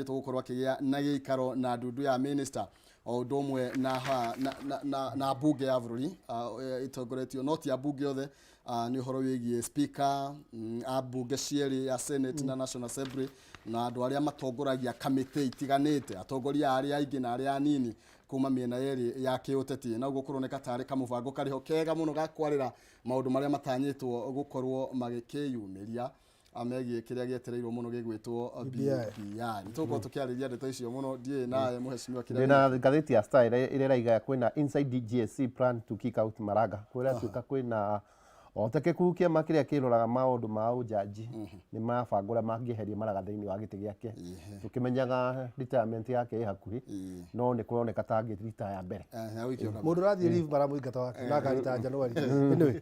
Gũkorwo akĩgĩa na gĩikaro na ndundu ya minister o ũndũ ũmwe na, ha- na, na, na, na mbunge ya bũrũri ĩtongoretio no ti ambunge othe, nĩ ũhoro wĩgiĩ speaker, a mbunge cierĩ ya Senate na National Assembly na andũ arĩa matongoragia kamĩtĩ itiganĩte, atongoria arĩa aingĩ na arĩa anini kuma mĩena yerĩ ya kĩũteti. Na ũguo kũroneka tarĩ kamũbango karĩ ho kega mũno ga kwarĩra maũndũ marĩa matanyĩtwo gũkorwo magĩkĩyumĩria megiĩ kĩrĩa gĩetereirwo mũno gĩgwĩtwo BBI. BBI. Nĩ tũgũkorwo tũkĩarĩria ndeto icio mũno. Ndiũĩ nawe, mũhecimiwa, kĩrĩa Ndĩna ngathĩti ya Star ĩrĩa ĩraiga kwĩna inside DGSC plan to kick out Maraga. Kũratuĩka kwĩna o ta gĩkuũ kĩama kĩrĩa kĩroraga maũndũ ma ũjanji nĩ marabanga ũrĩa mangĩeheria Maraga thĩinĩ wa gĩtĩ gĩake, tũkĩmenyaga retirement yake ĩ hakuhĩ, no nĩ kũroneka ta angĩ retire mbere. Wiki ona Mũndũ ũrathiĩ leave maramũingata wake na akarita January. Anyway,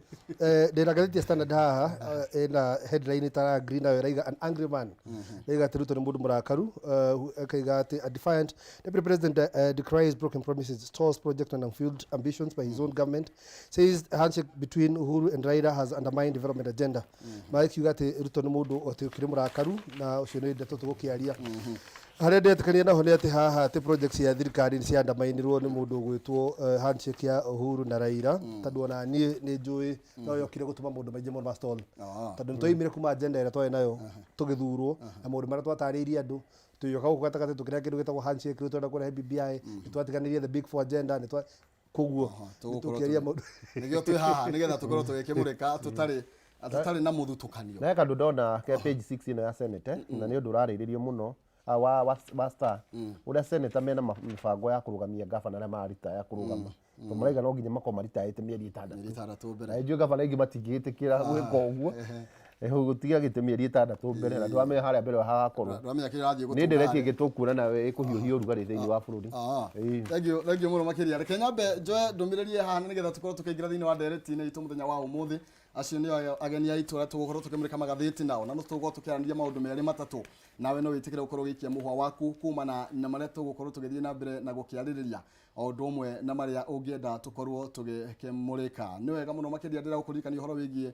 ndĩna ngathĩti ya Standard haha, ĩna headline tara green, nayo ĩraiga "An angry man". Ĩraiga atĩ Ruto nĩ mũndũ mũrakaru, ĩkaiga atĩ a defiant deputy president decries broken promises, stalls project and unfulfilled ambitions by his own government, says a handshake between Uhuru and Raila has undermined development agenda. Magĩkiuga atĩ Ruto nĩ mũndũ atĩ ũkĩrĩ mũrakaru, na ũcio nĩ ndeto tũgũkĩaria. Harĩa ndetĩkania naho nĩ atĩ haha atĩ project cia thirikari nĩ ciandamainirwo nĩ mũndũ ũgwĩtwo handshake ya Uhuru na Raila, tondũ ona niĩ nĩ njũĩ no yokire gũtũma maũndũ maingĩ mũno ma stall, tondũ nĩ twaimire kuma agenda ĩrĩa twarĩ nayo tũgĩthurwo na maũndũ marĩa twatarĩirie andũ. Tũgĩũka gũkũ gatagatĩ tũkĩrehe kĩndũ gĩtagwo handshake, rĩu tũrenda kũrehe BBI, nĩ twatiganĩrie the big four agenda, nĩ twa koguo Tũgũkorwo tũkĩaria maũndũ. Nĩkĩo twĩ haha, nĩgetha tũkorwo tũgĩkĩmũrĩka tũtarĩ na mũthutũkanio. Na he kandũ ndona ke page 6 ĩno ya Senate, na nĩ ũndũ ũrarĩrĩrio mũno wa Star, ũrĩa senator mena mĩbango ya kũrũgamia gavana arĩa mararitaya kũrũgama, tondũ maraiga no nginya makorwo maritayĩte mĩeri 6. Mĩeri 6 mbere. Na njũĩ gavana aingĩ matingĩtĩkĩra gwĩka ũguo, gũtiga gĩtĩ mĩeri 6 mbere, na ndwamenya harĩa mbere hagakorwo. Ndwamenya kĩrĩa ũrathiĩ Nĩ gũtũnga ndereti harĩa. ĩngĩ tũkuona nawe ĩkũhiũhia ũrugarĩ thĩinĩ wa bũrũri. Thank you, thank you mũno makĩria. Reke nyambe njoe ndũmĩrĩri ĩ haha nĩgetha tũkorwo tũkĩingĩra thĩinĩ wa ndereti-inĩ itũ mũthenya wa ũmũthĩ. Acio nĩo ageni aitũ arĩa tũgũkorwo tũkĩmũrĩka magathĩti nao, na no tũgũkorwo tũkĩaranĩria maũndũ merĩ matatũ. Nawe no wĩtĩkĩre gũkorwo ũgĩikia mũhwa waku kumana na marĩa tũgũkorwo tũgĩthiĩ na mbere na gũkĩarĩrĩria, o ũndũ ũmwe na marĩa ũngĩenda tũkorwo tũgĩkĩmũrĩka. Nĩ wega mũno makĩria. Ndĩragũkũririkania ũhoro wĩgiĩ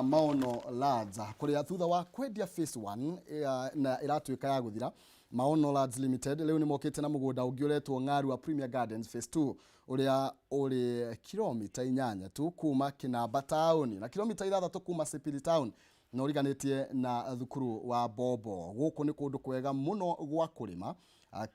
Maono Lands, kũrĩa thutha wa kwendia phase 1 na ĩratuĩka ya gũthira, Maono Lands Limited rĩu nĩ mokĩte na mũgũnda ũngĩ ũretwo Ng'arua Premier Gardens Phase 2, ũrĩa ũrĩ kilomita 8 tu kuma Kinamba taũni na kilomita 6 kuma Sipili town, na ũriganĩtie na thukuru wa Bombo. Gũkũ nĩ kũndũ kwega mũno gwa kũrĩma,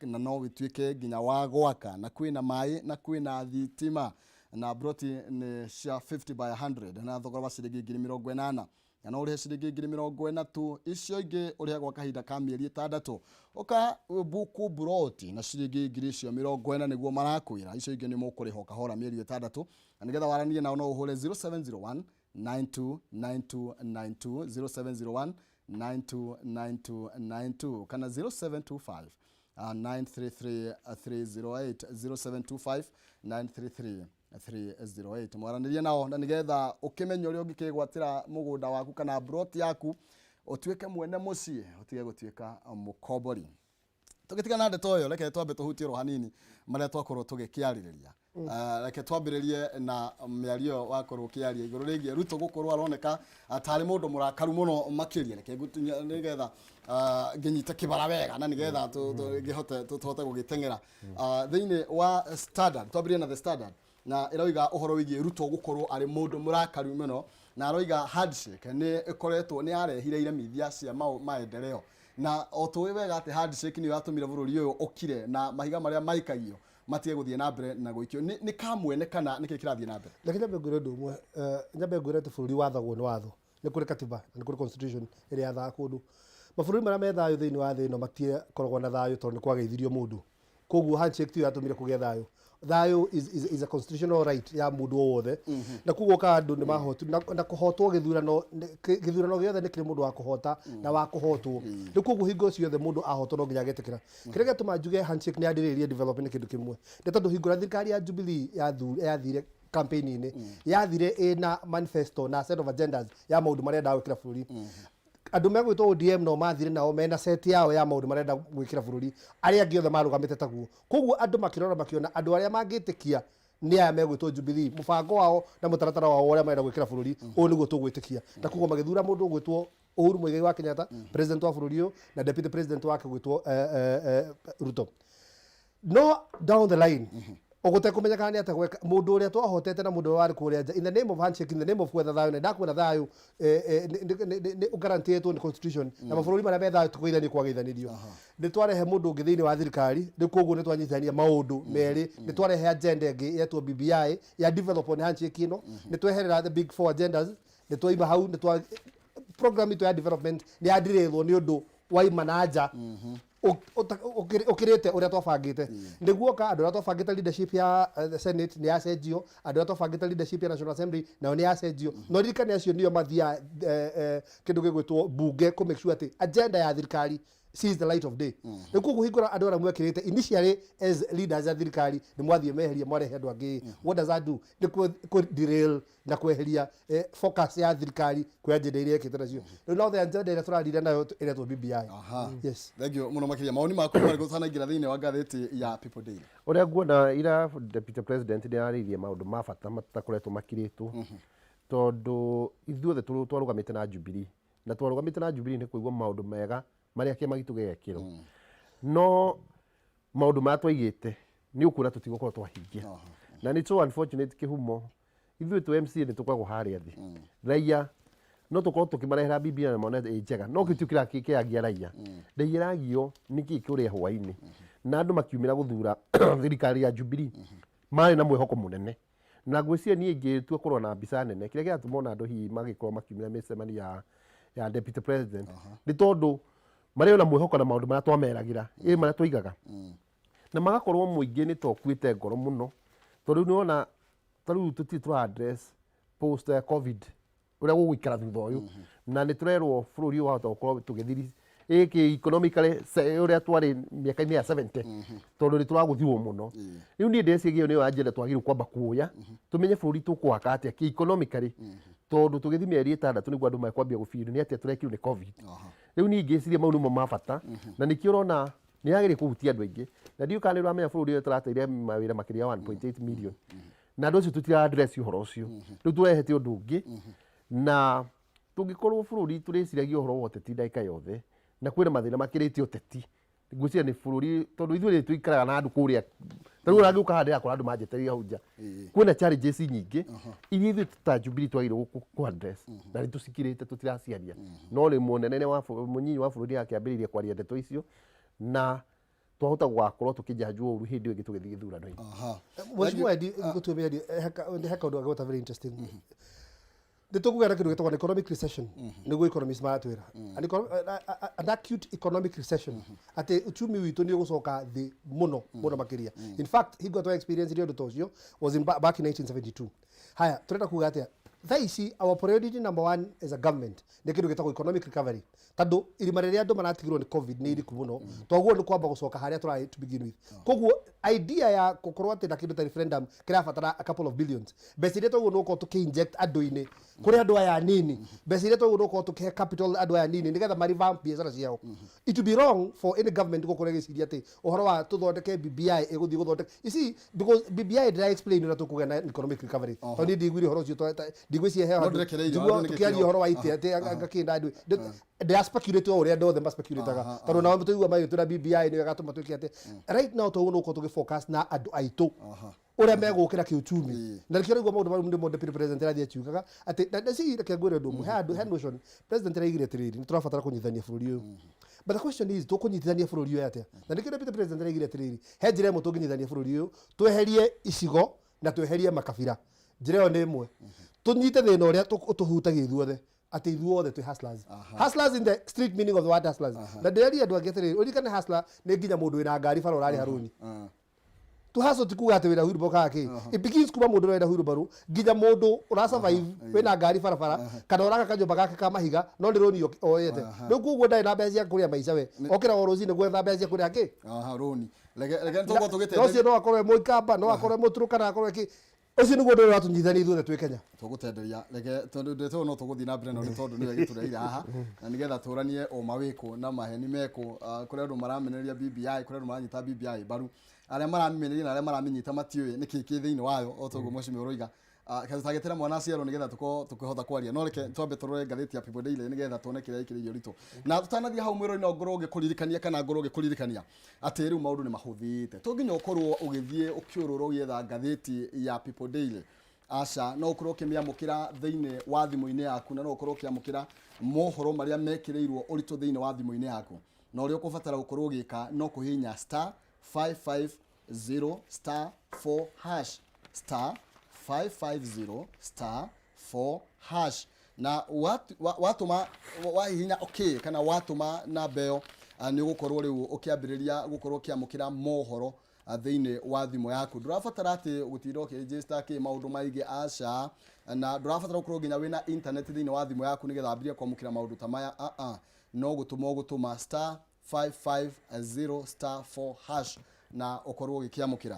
na no gĩtuĩke nginya wa gwaka, na kwĩna maĩ na kwĩna thitima, na broti nĩ cia 50 by 100 na thogora wa ciringi 80,000, na no ũrĩhe ciringi 40,000 tu, icio ingĩ ũrĩhe gwa kahinda ka mĩeri 6. Ũka buku buroti na ciringi icio 40,000 nĩguo marakwĩra, icio ingĩ nĩ mũkũrĩha o kahora mĩeri 6. Na nĩgetha waranĩrie nao no ũhũre 0701 929292, 0701 929292 kana 0725 933 308, 0725 933 308. Mwaranĩrie nao na nĩgetha ũkĩmenye ũrĩa ũngĩkĩgwatĩra mũgũnda waku kana broti yaku, ũtuĩke mwene mũciĩ, ũtige gũtuĩka mũkombori. Tũgĩtigana na ndeto ĩyo, reke twambe tũhutie oro hanini marĩa twakorwo tũgĩkĩarĩrĩria. Reke twambĩrĩrie na mĩario ĩyo wakorwo ũkĩaria igũrũ rĩgiĩ Ruto gũkorwo aroneka tarĩ mũndũ mũrakaru mũno makĩria. Reke nĩgetha ngĩnyite kĩbara wega na nĩgetha ngĩhote tũhote gũgĩteng'era thĩinĩ wa Standard. Twambĩrĩrie na The Standard, na ĩroiga ũhoro wĩgiĩ Ruto gũkorwo arĩ mũndũ mũrakaru mũno, na aroiga handshake nĩ ĩkoretwo nĩ yarehire iremithia cia maendeleo, na o tũĩ wega atĩ handshake nĩyo yatũmire bũrũri ũyũ ũkire na mahiga marĩa maikagio matige gũthiĩ na mbere na gũikio. Nĩ kamwene kana nĩkĩ kĩrathiĩ na mbere? Reke nyambe ngwĩre ũndũ ũmwe. Nyambe ngwĩre atĩ bũrũri wathagwo nĩ watho. Nĩ kũrĩ katiba na nĩ kũrĩ constitution ĩrĩa yathaga kũndũ. Mabũrũri marĩa me thayũ thĩinĩ wa thĩ ĩno matikoragwo na thayũ tondũ nĩ kwageithirio mũndũ. Koguo handshake tiyo yatũmire kũgĩe thayũ. Thayũ is a constitutional right ya mũndũ o wothe, na koguo ka andũ nĩ mahotu na kũhotwo gĩthurano, gĩthurano gĩothe nĩ kĩrĩ mũndũ wa kũhota na wa kũhotwo. Rĩu koguo hingo ciothe mũndũ ahotwo no nginya agetĩkĩra. Kĩrĩa gĩatũma njuge handshake nĩ yandĩrĩirie development nĩ kĩndũ kĩmwe, nĩ tondũ hingo ĩrĩa thirikari ya Jubilee yathire campaign-inĩ, yathire ĩna manifesto na set of agendas ya maũndũ marĩa endaga gwĩkĩra bũrũri. Andũ megwĩtwo ODM nao mathire nao mena set yao ya maũndũ marenda gwĩkĩra bũrũri. Arĩa angĩ othe marũgamĩte taguo. Koguo andũ makĩrora makĩona andũ arĩa mangĩtĩkia nĩ aya megwĩtwo Jubilee, mũbango wao na mũtaratara wao ũrĩa marenda gwĩkĩra bũrũri, ũũ nĩguo tũgwĩtĩkia, na koguo magĩthura mũndũ ũgwĩtwo Uhuru Muigai wa Kenyatta, president wa bũrũri ũyũ, na deputy president wake gwĩtwo Ruto. No down the line, ũgũtekũmenyekana nĩ atĩa gweka mũndũ ũrĩa twahotete na mũndũ ũrĩa warĩ kũrĩa nja, in the name of handshake, in the name of gwetha thayũ, na ndakwĩra thayũ nĩ ũgarantĩtwo nĩ constitution na mabũrũri marĩa me thayũ tũkũgeithania kwageithanĩrio, nĩ twarehe mũndũ ũngĩ thĩinĩ wa thirikari. Rĩu koguo nĩ twanyitithania maũndũ merĩ, nĩ twarehe agenda ĩngĩ yetwo BBI ya develop on handshake ĩno, nĩ tweherera the big four agendas, nĩ twaima hau, nĩ twa program itũ ya development nĩ yadirĩrwo nĩ ũndũ waima na nja ũkĩrĩte ũrĩa twabangĩte. Nĩguoka andũ arĩa twabangĩte leadership ya the Senate nĩ yacenjio, andũ arĩa twabangĩte leadership ya National Assembly nayo nĩ yacenjio. No ririkane acio nĩo mathiaga kĩndũ gĩgwĩtwo bunge kũ make sure atĩ agenda ya thirikari sees the light of day. Rĩu koguo hingũra andũ arĩa mwekĩrĩte initially as leaders ya thirikari nĩ mwathiĩ meheria, mwarehe andũ angĩ. What does that do? Nĩ kũ derail na kweheria focus ya thirikari kwĩ agenda iria ĩkĩte nacio. Rĩu no the agenda ĩrĩa tũrarira nayo ĩretwo BBI. Yes. Thank you mũno makĩria. Mawoni maku marĩkũ tũtanaingĩra thĩinĩ wa ngathĩti ya People Daily? Ũrĩa nguona, ira deputy president nĩ ararĩirie maũndũ ma bata matakoretwo makirĩtwo, tondũ ithuothe twarũgamĩte na Jubilee, na twarũgamĩte na Jubilee nĩ kũigua maũndũ mega marĩa kĩama gitũ gĩgekĩrwo, no maũndũ marĩa twaigĩte nĩ ũkuona tũtigũkorwo twahingia. Na nĩ so unfortunate kĩhumo ithuĩ tũ MCA nĩ tũkoragwo harĩa thĩ raia, no tũkorwo tũkĩmarehera BBI na mone ĩ njega, no kĩu tio kĩrĩa kĩragia raia. Raia ĩragio nĩ kĩĩ kũrĩa hwainĩ, na andũ makiumĩra gũthura thirikari ya Jubilee marĩ na mwĩhoko mũnene. Na ngwĩciria niĩ ingĩtua kũrora na mbica nene, kĩrĩa kĩratũma ona andũ hihi magĩkorwo makiumĩra mĩcemanio ya deputy president nĩ tondũ marĩ ona mwĩhoko na maũndũ marĩa twameragĩra, ĩ marĩa twoigaga, na magakorwo mũingĩ nĩ tokuĩte ngoro mũno, tondũ rĩu nĩwona ta rĩu tũtirĩ tũra address post COVID ũrĩa gũgũikara thutha ũyũ, na nĩ tũrerwo bũrũri ũyũ wahota gũkorwo tũgĩthiri ĩkĩ economically ũrĩa twarĩ mĩaka-inĩ ya 70, tondũ nĩ tũragũthirwo mũno. Rĩu niĩ ndĩreciria ĩyo nĩyo agenda twagĩrĩirwo kwamba kuoya, tũmenye bũrũri tũkũwaka atĩa kĩ economically, tondũ tũgĩthiĩ mĩeri 6 nĩguo andũ mekwambia gũbirũ nĩ atĩa tũrekirwo nĩ COVID. Rĩu niĩ ngĩciria mau nĩmo ma bata, na nĩkĩo ũrona nĩ yagĩrĩire kũhutia andũ aingĩ. Na ndiũĩ kana nĩ ũramenya bũrũri ũyũ tũrateire mawĩra makĩria ya 1.8 million, na andũ acio tũtira address ũhoro ũcio. Rĩu tũrehete ũndũ ũngĩ, na tũngĩkorwo bũrũri tũrĩciragia ũhoro wa ũteti ndagĩka yothe, na kwĩna mathĩna makĩrĩte ũteti, ngwĩciria nĩ bũrũri, tondũ ithuĩ rĩ tũikaraga na andũ kũrĩa. Ta rĩu ũrangĩũka haha ndĩrakora andũ manjetereire hau nja. Kwĩna challenges nyingĩ iria ithuĩ ta Jubilee twagĩrĩirwo kũ address, na nĩ tũcikirĩte, tũtiraciaria. No rĩ mũnene wa mũnyinyi wa bũrũri akĩambĩrĩria kwaria ndeto icio, na twahota gũgakorwo tũkĩnjanjwo ũru hĩndĩ ĩyo ĩngĩ tũgĩthiĩ gĩthurano-inĩ. Mheshimiwa Eddie, ngũtue mĩario, he kaũndũ gagweta very interesting. Nĩ tũkũgĩa na kĩndũ gĩtagwo an economic recession, nĩguo economists maratwĩra, an acute economic recession, atĩ uchumi witũ nĩ ũgũcoka thĩ mũno mũno makĩria. In fact, hingo twa experience ũndũ ta ũcio was in back in 1972. Haya, tũrenda kuga atĩa thaa ici? Our priority number one as a government nĩ kĩndũ gĩtagwo economic recovery, tondũ irima rĩrĩa andũ maratigirwo nĩ COVID nĩ iriku mũno. Toguo nĩ kwamba gũcoka harĩa tũrarĩ to begin with. Koguo idea ya gũkorwo atĩ na kĩndũ ta referendum kĩrabatara a couple of billions, mbeca iria toguo nĩ gũkorwo tũkĩ-inject andũ-inĩ kũrĩ andũ aya anini, mbeca iria toguo nĩ gũkorwo tũkĩhe capital andũ aya anini nĩgetha ma revamp biacara ciao. It would be wrong for any government gũkorwo ĩgĩciria atĩ ũhoro wa tũthondeke BBI ĩgũthiĩ gũthondeka, you see, because BBI ndĩra explain ũrĩa tũkũgĩa na economic recovery, tondũ niĩ ndiguire ũhoro ũcio, ndigwĩciria he No handũ ndĩrekereirio, njigua andũ nĩ tũkĩaria gĩkĩo. ũhoro wa itĩ atĩ ngakĩnda andũ ndĩra speculate o ũrĩa andũ othe ma speculataga, tondũ nao tũigua magĩtwĩra BBI nĩyo ĩgatũma twĩke atĩ. Right now toguo nĩ gũkorwo tũgĩ focus na andũ aitũ ũrĩa megũkĩra kĩuchumi, na nĩkĩo raigua maũndũ mau nĩmo deputy president arathiĩ akiugaga atĩ na ci reke ngwĩre ũndũ ũmwe. He handũ he notion president araigire atĩrĩrĩ, nĩ tũrabatara kũnyitithania bũrũri ũyũ, but the question is, tũkũnyitithania bũrũri ũyũ atĩa? Na nĩkĩo deputy president araigire atĩrĩrĩ, he njĩra ĩmwe tũngĩnyitithania bũrũri ũyũ, tweherie icigo na tweherie makabira. Njĩra ĩyo nĩ ĩmwe, tũnyite thĩna ũrĩa ũtũhutagia ithuothe, atĩ ithuothe twĩ hustlers, hustlers in the street meaning of the word hustlers. Na ndĩreria andũ angĩ atĩrĩrĩ, ũririkane hustler nĩ nginya mũndũ wĩna ngari bara ũrarĩha rũni. Tu hustle ti kuga atĩ wĩna wheelbarrow kana kĩ. It begins kuma mũndũ ũrĩa wĩna wheelbarrow nginya mũndũ ũra survive wĩna ngari barabara, kana ũraka kanyũmba gake ka mahiga no nĩ rũni oyete. Rĩu koguo ndarĩ na mbeca cia kũrĩa maica, we okĩra o rũcinĩ gwetha mbeca cia kũrĩa kĩ. Aha, rũni. Reke nĩtũgũkorwo tũgĩte Na ũcio no akorwo e Mũikamba, no akorwo e Mũturukana, akorwo e kĩ. Ũcio nĩguo ũndũ ũrĩa ũratũnyitithania ithuothe twĩ Kenya. Tũgũtenderia, reke tondũ ndeto ĩyo no tũgũthiĩ na mbere nayo, nĩ tondũ nĩwe gĩtũreire haha, na nĩgetha tũranie ũma wĩkũ na maheni mekũ. Kũrĩ andũ maramenereria BBI, kũrĩ andũ maranyita BBI mbaru, arĩa maramenereria na arĩa maramĩnyita matiũĩ nĩkĩ kĩ thĩinĩ wayo, o toguo mheshimiwa ũroiga. Tagĩtĩra mwana aciarwo nĩgetha tũkorwo tũkĩhota kwaria, no reke twambe tũrore ngathĩti ya People Daily nĩgetha tuone kĩrĩa ĩkĩrĩirio ritũ. Na tũtanathiĩ hau mwĩrori, no ngorwo ngĩkũririkania kana ngorwo ngĩkũririkania atĩ rĩu maũndũ nĩ mahũthĩte. To nginya ũkorwo ũgĩthiĩ ũkĩũrũra ũgĩetha ngathĩti ya People Daily, aca, no ũkorwo ũkĩmĩamũkĩra thĩinĩ wa thimũ-inĩ yaku, na no ũkorwo ũkĩamũkĩra mohoro marĩa mekĩrĩirwo ũritũ thĩinĩ wa thimũ-inĩ yaku. Na ũrĩa ũkũbatara gũkorwo ũgĩka no kũhihinya *550*4#, *550*4#, na watũma, wahihinya okay kana watũma namba ĩyo, nĩ ũgũkorwo rĩu ũkĩambĩrĩria gũkorwo ũkĩamũkĩra mohoro thĩinĩ wa thimũ yaku. Ndũrabatara atĩ gũtinda ũkĩregister kĩ maũndũ maingĩ, aca, na ndũrabatara gũkorwo nginya wĩna internet thĩinĩ wa thimũ yaku nĩgetha wambĩrĩrie kwamũkĩra maũndũ ta maya. No gũtũma ũgũtũma *550*4# na ũkorwo ũgĩkĩamũkĩra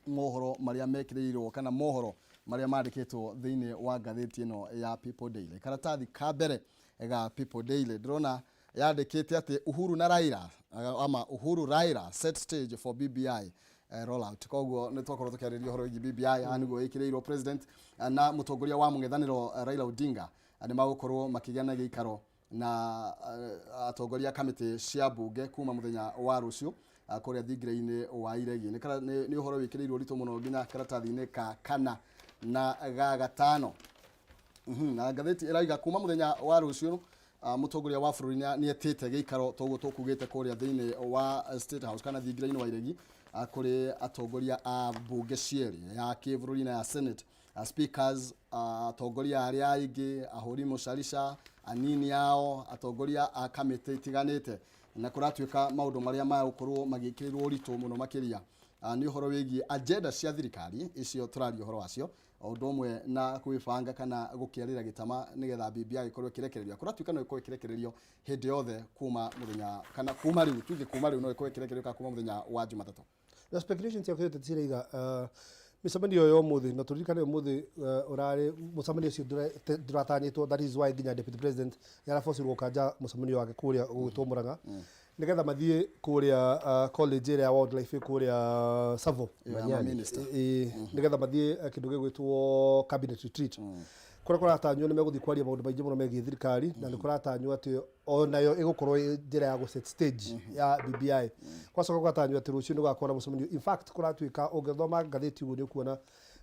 mohoro marĩa mekĩrĩirwo kana mohoro marĩa mandĩkĩtwo thĩinĩ wa ngathĩti ĩno ya People Daily. Karatathi ka mbere ga People Daily ndĩrona yandĩkĩte atĩ Uhuru na Raila, ama Uhuru Raila set stage for BBI rollout. Koguo nĩ twakorwo tũkĩarĩria ũhoro wĩgiĩ BBI haha nĩguo ĩkĩrĩirwo president na mũtongoria wa mũng'ethanĩro, Raila Odinga, nĩ magũkorwo makĩgĩa na gĩikaro na atongoria a kamĩtĩ cia mbunge kuma mũthenya wa rũciũ kũrĩa thingira-inĩ wa Iregi. Nĩ ũhoro wĩkĩrĩirwo ũritũ mũno nginya karatathi-inĩ ka kana na ga gatano. Na ngathĩti ĩrauga kuma mũthenya wa rũciũ, mũtongoria wa bũrũri nĩ etĩte gĩikaro toguo tũkugĩte kũrĩa thĩinĩ wa State House kana thingira-inĩ wa Iregi, kũrĩ atongoria a mbunge cierĩ, ya kĩbũrũri na ya Senate, speakers, atongoria arĩa aingĩ, ahũri mũcarica, anini ao, atongoria a kamĩtĩ itiganĩte. Na kũratuĩka maũndũ marĩa magũkorwo magĩkĩrĩrwo ũritũ mũno makĩria nĩ ũhoro wĩgiĩ agenda cia thirikari icio tũraria ũhoro wacio, o ũndũ ũmwe na kwĩbanga kana gũkĩarĩra gĩtama nĩgetha BBI ĩkorwo ĩkĩrekererio. Kũratuĩka no ĩkorwo ĩkĩrekererio hĩndĩ yothe kuma mũthenya kana kuma rĩu, tuge kuma rĩu no ĩkorwo ĩkĩrekererio kana kuma mũthenya wa Jumatatũ. Na speculation cia kĩũteti ciraiga mĩcemanio ya ũmũthĩ, na tũririkane ũmũthĩ ũrarĩ mũcemanio ũcio ndũratanyĩtwo. That is why nginya deputy president nĩarabocirwo gũkanja mũcemanio wake kũrĩa gũgĩtwo Mũrang'a nĩgetha mathiĩ kũrĩa college ĩrĩa ya wildlife ĩ kũrĩa Tsavo. Ĩyo ya minister. Ĩ, nĩgetha mathiĩ kĩndũ gĩgwĩtwo cabinet retreat kũrĩa kũratanywo nĩ megũthiĩ kwaria maũndũ maingĩ mũno megiĩ thirikari, na nĩ kũratanywo atĩ onayo ĩgũkorwo ĩ njĩra ya gũ set stage ya BBI. Kwacoka gũgatanywo atĩ rũciũ nĩ gũgakorwo na mũcemanio. In fact, kũratuĩka ũngĩthoma ngathĩti ũguo nĩ ũkuona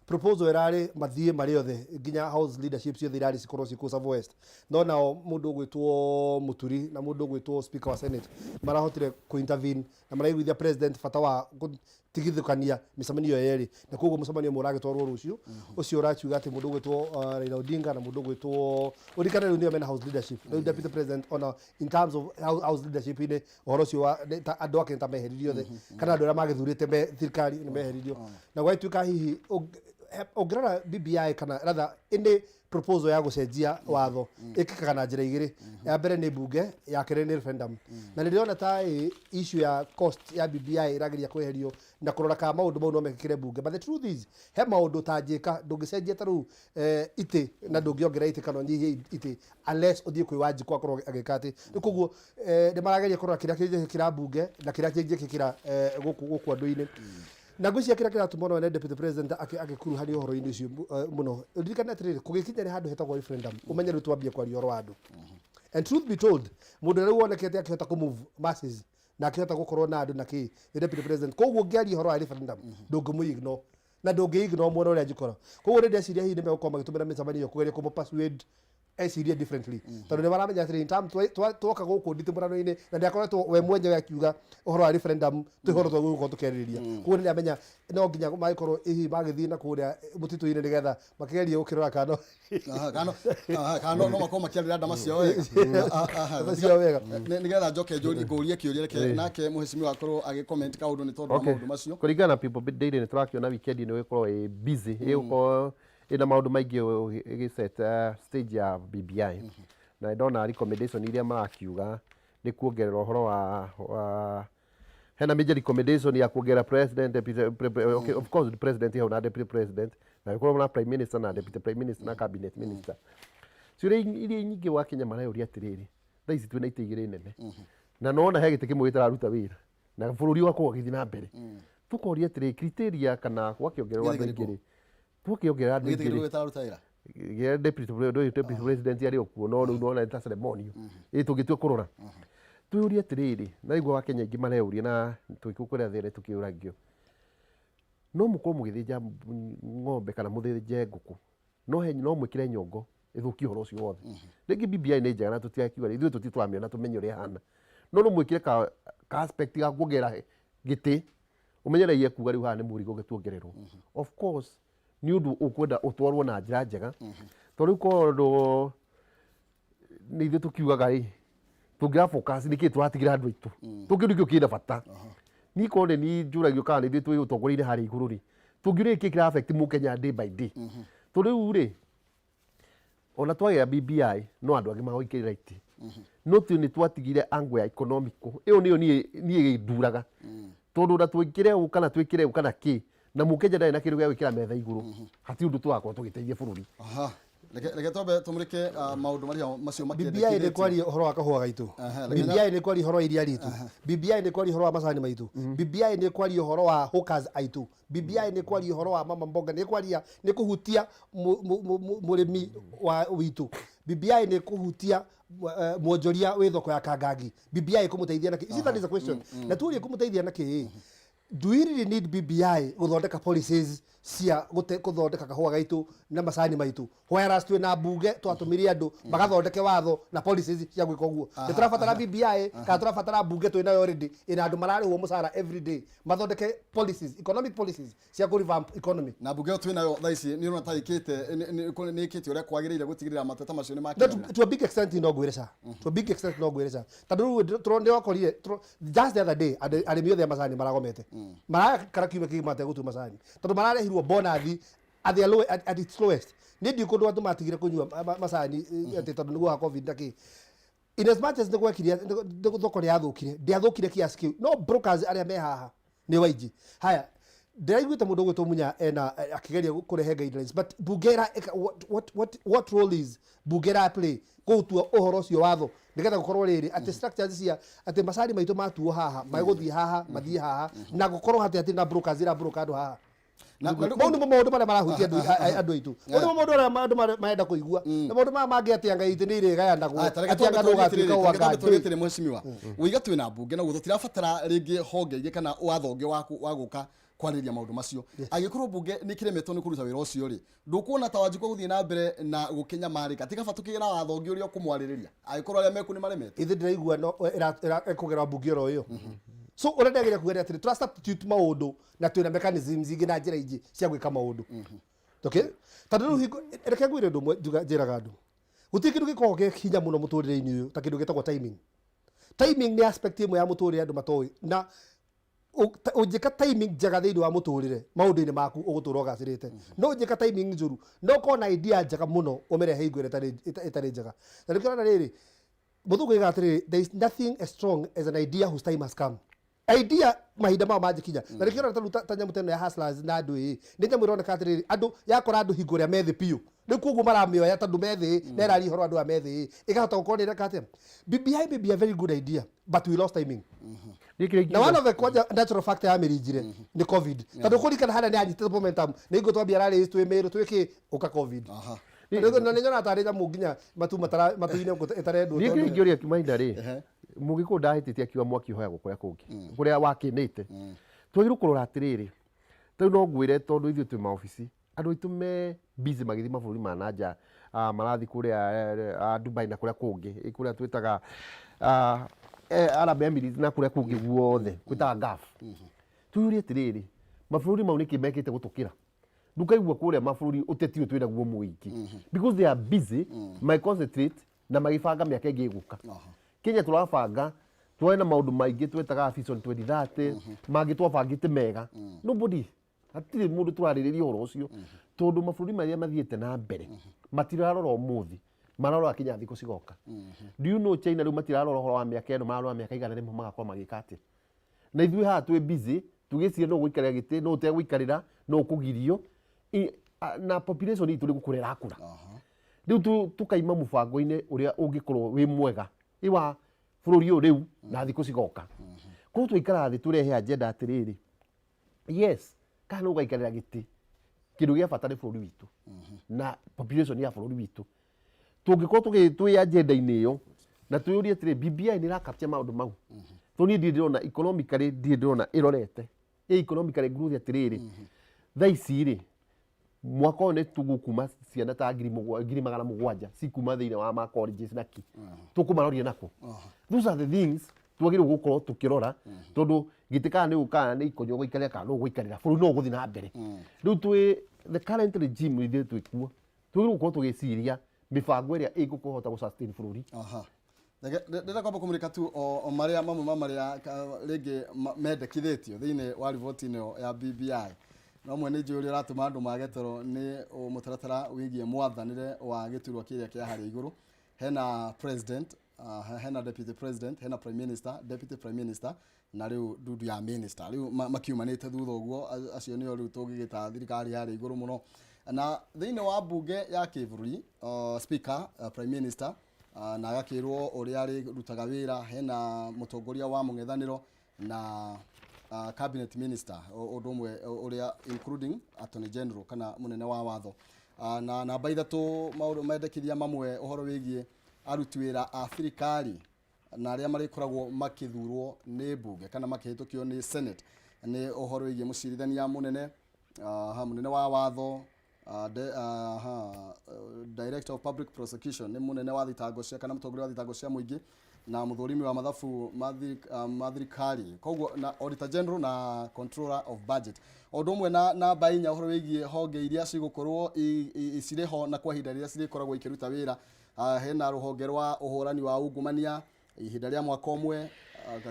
proposal ĩrarĩ mathiĩ marĩ othe, nginya house leadership ciothe irarĩ cikorwo ciĩ kũu Tsavo West, no nao mũndũ ũgwĩtwo Mũturi na mũndũ ũgwĩtwo speaker wa Senate marahotire kũ intervene na maraiguithia president bata wa gũtigithũkania mĩcemanio ĩyo yerĩ, na koguo mũcemanio ũmwe ũragĩtwarwo rũciũ, ũcio ũrakiuga atĩ mũndũ ũgwĩtwo Raila Odinga na mũndũ ũgwĩtwo ũririkane rĩu nĩo mena house leadership. Rĩu deputy president ona in terms of house leadership inĩ ũhoro ũcio wa nĩ ta andũ ake nĩ ta meheririo othe, kana andũ arĩa magĩthurĩte me thirikari nĩ meheririo, na gwagĩtuĩka hihi ũngĩrora BBI kana rather any proposal ya gũcenjia watho ĩkĩkaga na njĩra igĩrĩ: ya mbere nĩ mbunge, ya kerĩ nĩ referendum. Na nĩ ndĩrona ta ĩ issue ya cost ya BBI ĩrageria kweherio na kũrora kana maũndũ mau no mekĩkĩre mbunge. But the truth is he maũndũ ũtangĩka, ndũngĩcenjia ta rĩu itĩ, na ndũngĩongerera itĩ kana ũnyihie itĩ unless ũthiĩ kwĩ Wanjikũ akorwo agĩka atĩ rĩu. Koguo nĩ marageria kũrora kĩrĩa kĩngĩkĩra mbunge na kĩrĩa kĩngĩkĩkĩra gũkũ andũ-inĩ. Na ngwĩciria kĩrĩa kĩratũma ona deputy president agĩkuruhanio ũhoro-inĩ ũcio mũno, ririkane atĩrĩrĩ, kũgĩkinya nĩ handũ hetagwo referendum, ũmenye rĩu twambie kwaria ũhoro wa andũ. And truth be told, mũndũ ũrĩa rĩu wonekete akĩhota kũ move masses na akĩhota gũkorwo na andũ na kĩ nĩ deputy president. Koguo ũngĩaria ũhoro wa referendum ndũngĩmũ ignore na ndũngĩ ignore mwena ũrĩa njikora. Koguo nĩ ndeciria hihi nĩ megũkorwo magĩtũmĩra mĩcemanio ĩyo kũgeria kũmũ persuade ecirie differently, tondũ nĩ maramenya atĩrĩ in term twoka gũkũ nditimũrano-inĩ na nĩ akoretwo we mwenyewe akiuga ũhoro wa referendum twĩ ũhoro twagũkorwo tũkĩarĩrĩria. Koguo nĩ amenya no nginya magĩkorwo hihi magĩthiĩ na kũrĩa mũtitũ-inĩ nĩgetha makĩgerie gũkĩrora kana Aha, kana no makorwo makĩarĩra ndama ciao wega. Aha, Ndama ciao wega. Nĩgetha njoke ngũrie kĩũria, reke nake mũhecimiwa akorwo agĩ-comment kaũndũ nĩ tondũ wa maũndũ macio. Kũringana na People Daily, nĩ tũrakĩona weekend nĩ ĩgũkorwo ĩ busy, ĩgũkorwo ĩna maũndũ maingĩ ĩgĩset stage ya BBI. Na ndona recommendation iria marakiuga nĩ kuongerera ũhoro wa hena major recommendation ya kuongerera president, deputy, okay, of course president hau na deputy president, na gũkorwo na prime minister na deputy prime minister na cabinet minister. Ciũria iria nyingĩ wa Kenya mareyũria atĩrĩrĩ, thaa ici twĩna itĩ igĩrĩ nene na nona he gĩtĩ kĩmwe gĩtararuta wĩra na bũrũri ũgakorwo ũgĩthiĩ na mbere. Tũkoria atĩrĩ, criteria kana gwakĩongererwo andũ Gĩthĩ aingĩ rĩ, Twakĩongerera andũ Nĩgĩtĩkĩrwo aingĩ rĩ, gĩtararuta wĩra. gĩa deputy president arĩ o kuo, no rĩu nona nĩ ta ceremonial. Ĩ tũngĩtua kũrora, twĩyũrie atĩrĩrĩ, na rĩu Wakenya aingĩ mareyũria, na twĩkũkũrĩa thĩrĩ tũkĩũragio, no mũkorwo mũgĩthĩnja ng'ombe kana mũthĩnje ngũkũ, no he no mwĩkĩre nyongo ĩthũkie ũhoro ũcio wothe. Rĩngĩ BBI nĩ njega na tũtigakiuga ithuĩ tũtirĩ tũramĩona tũmenye ũrĩa ĩhana, no no mwĩkĩre ka aspect ga kuongerera gĩtĩ, ũmenye raia kuga rĩu haha nĩ mũrigo gĩtuongererwo. Of course nĩ ũndũ ũkwenda ũtwarwo na njĩra njega, tondũ rĩu korwo nĩ ithuĩ tũkiugaga rĩ, tũngĩra focus nĩkĩ tũratigĩra andũ aitũ, tũngĩũria kĩu kĩna bata. Niĩ korwo nĩ niĩ njũragio kana nĩ ithuĩ twĩ ũtongoria-inĩ harĩa igũrũ rĩ, tũngĩũria nĩkĩ kĩra affect mũkenya day by day. Tondũ rĩu rĩ, ona twagĩa BBI no andũ angĩ magũikĩrĩra itĩ, no tu nĩ twatigire angle ya economical, ĩyo nĩyo niĩ ĩnduraga, tondũ ona twĩkĩre ũũ kana twĩkĩre ũũ kana kĩ, na mũkenya ndarĩ na kĩndũ gĩa gwĩkĩra metha igũrũ, hatirĩ ũndũ tũrakorwo tũgĩteithia bũrũri. Aha. Reke twambe tũmũrĩke maũndũ marĩa macio BBI nĩ kwaria ũhoro wa kahũa gaitũ. BBI nĩ kwaria ũhoro wa iria ritũ. BBI nĩ kwaria ũhoro wa macani maitũ. BBI nĩ kwaria ũhoro wa hawkers aitũ. BBI nĩ kwaria ũhoro wa mama mboga, nĩ kwaria, nĩ kũhutia mũrĩmi wa witũ. BBI nĩ kũhutia mwonjoria wĩ thoko ya Kangangi. BBI ĩkũmũteithia na kĩ? You see, that is a question. Na tuurie ĩkũmũteithia na kĩ? Do we really need BBI gũthondeka policies cia gũthondeka kahũa gaitũ na macani maitũ, whereas twĩ na mbunge twatũmire andũ magathondeke watho na policies cia gwĩka ũguo? Nĩ tũrabatara BBI kana tũrabatara mbunge twĩ nayo already, ĩna andũ mararĩhwo mũcara every day mathondeke policies, economic policies cia kũ revamp economy? Na mbunge ĩyo twĩ nayo thaa ici nĩ ũrona ta ĩkĩte nĩ ĩkĩte ũrĩa kwagĩrĩire gũtigĩrĩra mateta macio nĩ No, makinyanĩra? to a big extent no ngwĩre ca, to a big extent no ngwĩre ca, tondũ rĩu ndĩrokorire just the other day arĩmi othe a macani maragomete, marakara kiumia kĩgima mategũtua macani tondũ mararehirwo bonathi at their low, at its lowest. Nĩ ndiũ kũndũ andũ matigire kũnyua macani atĩ tondũ nĩguo wa COVID na kĩ. In as much as nĩ gwekire thoko nĩ yathũkire, ndĩathũkire kiasi kĩu, no brokers arĩa me haha nĩ waingĩ. Haya, ndĩraiguĩte mũndũ ũgwĩtwo Munya ena akĩgeria kũrehe guidelines, but bunge what role is bunge ĩra play kũũtua ũhoro ũcio watho, nĩgetha gũkorwo rĩrĩ atĩ structures cia atĩ macani maitũ matuo haha magũthiĩ haha, mathiĩ haha, na gũkorwo atĩ na brokers ira broker andũ haha? Mau nĩmo maũndũ marĩa marahutia andũ aitũ. Mau nĩmo maũndũ marĩa andũ marenda kũigua, na maũndũ maya mangĩ atĩ anga itĩ nĩ irĩgayanagwo, atĩ anga ndũgatuĩka wa Tũrie atĩrĩ, mheshimiwa, ũiga twĩ na mbunge na guo tũtirabatara rĩngĩ honge ingĩ kana watho ũngĩ wa gũka kwarĩrĩria maũndũ macio. Angĩkorwo mbunge nĩ kĩremetwo nĩ kũruta wĩra ũcio rĩ, ndũkuona ta Wanjikũ gũthiĩ na mbere na gũkĩnyamarĩka? Ti kaba tũkĩgĩra watho ũngĩ ũrĩa ũkũmwarĩrĩria angĩkorwo arĩa meku nĩ maremetwo? Ithe ndĩraigua no ĩkũgerera mbunge oro ĩyo. So ũrĩa ndagĩrĩire kuga nĩ atĩrĩ, tũra substitute maũndũ na twĩna mechanisms ingĩ na njĩra ingĩ cia gwĩka maũndũ, okay? Tondũ rĩu hingo, reke ngwĩre ũndũ ũmwe njĩraga andũ, gũtirĩ kĩndũ gĩkoragwo kĩ hinya mũno mũtũrĩre-inĩ ũyũ ta kĩndũ gĩtagwo timing. Timing nĩ aspect ĩmwe ya mũtũrĩre andũ matoĩ, na ũngĩka timing njega thĩinĩ wa mũtũrĩre, maũndũ-inĩ maku, ũgũtũra ũgacĩrĩte. No ũngĩka timing njũru, no ũkorwo na idea njega mũno, ũmĩrehe hingo ĩrĩa ĩtarĩ njega. Na nĩkĩo ũrona rĩrĩ mũthũngũ oigaga atĩrĩrĩ, "There is nothing as strong as an idea whose time has come." Idea mahinda mao mangĩkinya. Na nĩkĩo ũrona ta nyamũ ta ĩno ya hustlers na andũ ĩĩ nĩ nyamũ ĩroneka atĩrĩrĩ, andũ yakora andũ hingo ĩrĩa methĩ biũ, rĩu koguo maramĩoya tondũ methĩ na ĩraria ũhoro wa andũ aya methĩ, ĩkahota gũkorwo nĩ ĩreka atĩa. BBI may be a very good idea, but we lost timing. Niĩ kĩrĩa Na one of the kwanja natural factor ya mĩrinjire nĩ COVID, tondũ kũrikana harĩa nĩ anyitĩte momentum nĩ hingo twambia rallies twĩ Mĩrũ twĩ kĩ ũka COVID. Na nĩ nyonaga tarĩ nyamũ nginya matu matu-inĩ ĩtarendwo. Niĩ kĩrĩa tondũ ingĩũria Kimaina rĩ, mũgĩkũyũ ndahĩtĩtie akiuga mwaki ũhoyagwo kũrĩa kũngĩ kũrĩa wakĩnĩte. Twagĩrĩirwo kũrora atĩrĩrĩ, rĩu no ngwĩre, tondũ ithuĩ twĩ maobici, andũ aitũ me busy magĩthiĩ mabũrũri ma na nja, marathiĩ kũrĩa Dubai na kũrĩa kũngĩ, kũrĩa twĩtaga Arab Emirates na kũrĩa kũngĩ guothe gwĩtaga Gulf. Twĩyũrie atĩrĩrĩ, mabũrũri mau nĩkĩ mekĩte gũtũkĩra? Ndũkaigua kũrĩa mabũrũri ũteti ũyũ twĩnaguo mũingĩ, because they are busy my concentrate na magĩbanga mĩaka ĩngĩ ĩgũka. Kenya tũrabanga twarĩ na maũndũ maingĩ twetaga Vision 2030, mangĩ twabangĩte mega. Nobody, hatirĩ mũndũ tũrarĩrĩria ũhoro ũcio, tondũ mabũrũri marĩa mathiĩte na mbere matirarora ũmũthĩ, mararora kinya thikũ cigoka. Do you know China rĩu matirarora ũhoro wa mĩaka ĩno, mararora mĩaka 100 magakorwo magĩka atĩa? Na ithuĩ haha twĩ busy tugĩciria no gũikarĩra gĩtĩ, no ũtegũikarĩra, no ũkũgirio. Na population itũ nĩ gũkũra ĩrakũra. Rĩu tũkaima mũbango-inĩ ũrĩa ũngĩkorwo wĩ mwega ĩ wa bũrũri ũyũ rĩu na thikũ cigoka. Koguo twaikara thĩ tũrehe agenda atĩrĩrĩ, yes, kana nĩ ũgaikarĩra gĩtĩ. Kĩndũ gĩa bata nĩ bũrũri witũ na population ya bũrũri witũ. Tũngĩkorwo tũgĩ twĩ agenda-inĩ ĩyo na twĩyũrie atĩrĩ, BBI nĩ ĩrakapture maũndũ mau? Tondũ niĩ ndirĩ ndĩrona economically, ndirĩ ndĩrona ĩrorete ĩ economically growth. Atĩrĩrĩ, thaa ici rĩ, mwaka ũyũ nĩ tũgũkuma ciana ta 700,000 cikuma thĩinĩ wa ma colleges na ki tũkũmaroria nako. Those are the things twagĩrĩirwo gũkorwo tũkĩrora, tondũ gĩtĩ kana nĩ ũkaga nĩ ikonyo gũikarĩra kana nĩ ũgũikarĩra, bũrũri no ũgũthiĩ na mbere. Rĩu twĩ the current regime, ithuĩ twĩ kuo, twagĩrĩirwo gũkorwo tũgĩciria mĩbango ĩrĩa ĩgũkũhota gũ sustain bũrũri. Aha. Ndĩrenda kwamba kũmũrĩka tu o marĩa mamwe ma marĩa rĩngĩ mendekithĩtio thĩinĩ wa riboti ĩno ya BBI. No mwe nĩ njũĩ ũrĩa ũratũma andũ mage toro nĩ mũtaratara wĩgiĩ mwathanĩre wa gĩturwa kĩrĩa kĩa harĩa igũrũ. Hena president, hena deputy president, hena prime minister, deputy prime minister, na rĩu ndundu ya minister rĩu makiumanĩte thutha ũguo. Acio nĩo rĩu tũngĩgĩta thirikari harĩa igũrũ mũno. Na thĩinĩ wa mbunge ya kĩbũrũri, speaker, prime minister, na agakĩrwo ũrĩa arĩrutaga wĩra, hena mũtongoria wa mũng'ethanĩro na cabinet minister, ũndũ ũmwe ũrĩa including attorney general kana mũnene wa watho. Na namba 3, maũndũ mendekithia mamwe ũhoro wĩgiĩ aruti wĩra a thirikari na arĩa marĩkoragwo makĩthurwo nĩ mbunge kana makĩhĩtũkio nĩ senate, nĩ ũhoro wĩgiĩ mũcirithania mũnene, ha, mũnene wa watho, ha, director of public prosecution, nĩ mũnene wa thitango cia kana mũtongoria wa thitango cia mũingĩ, na mũthũrimi wa mathabu ma thirikari, koguo na auditor general na controller of budget. O ũndũ ũmwe na namba 4, ũhoro wĩgiĩ honge iria cigũkorwo cirĩ ho na kwa ihinda rĩrĩa cirĩkoragwo ikĩruta wĩra. Hena rũhonge rwa ũhũrani wa ungumania ihinda rĩa mwaka ũmwe,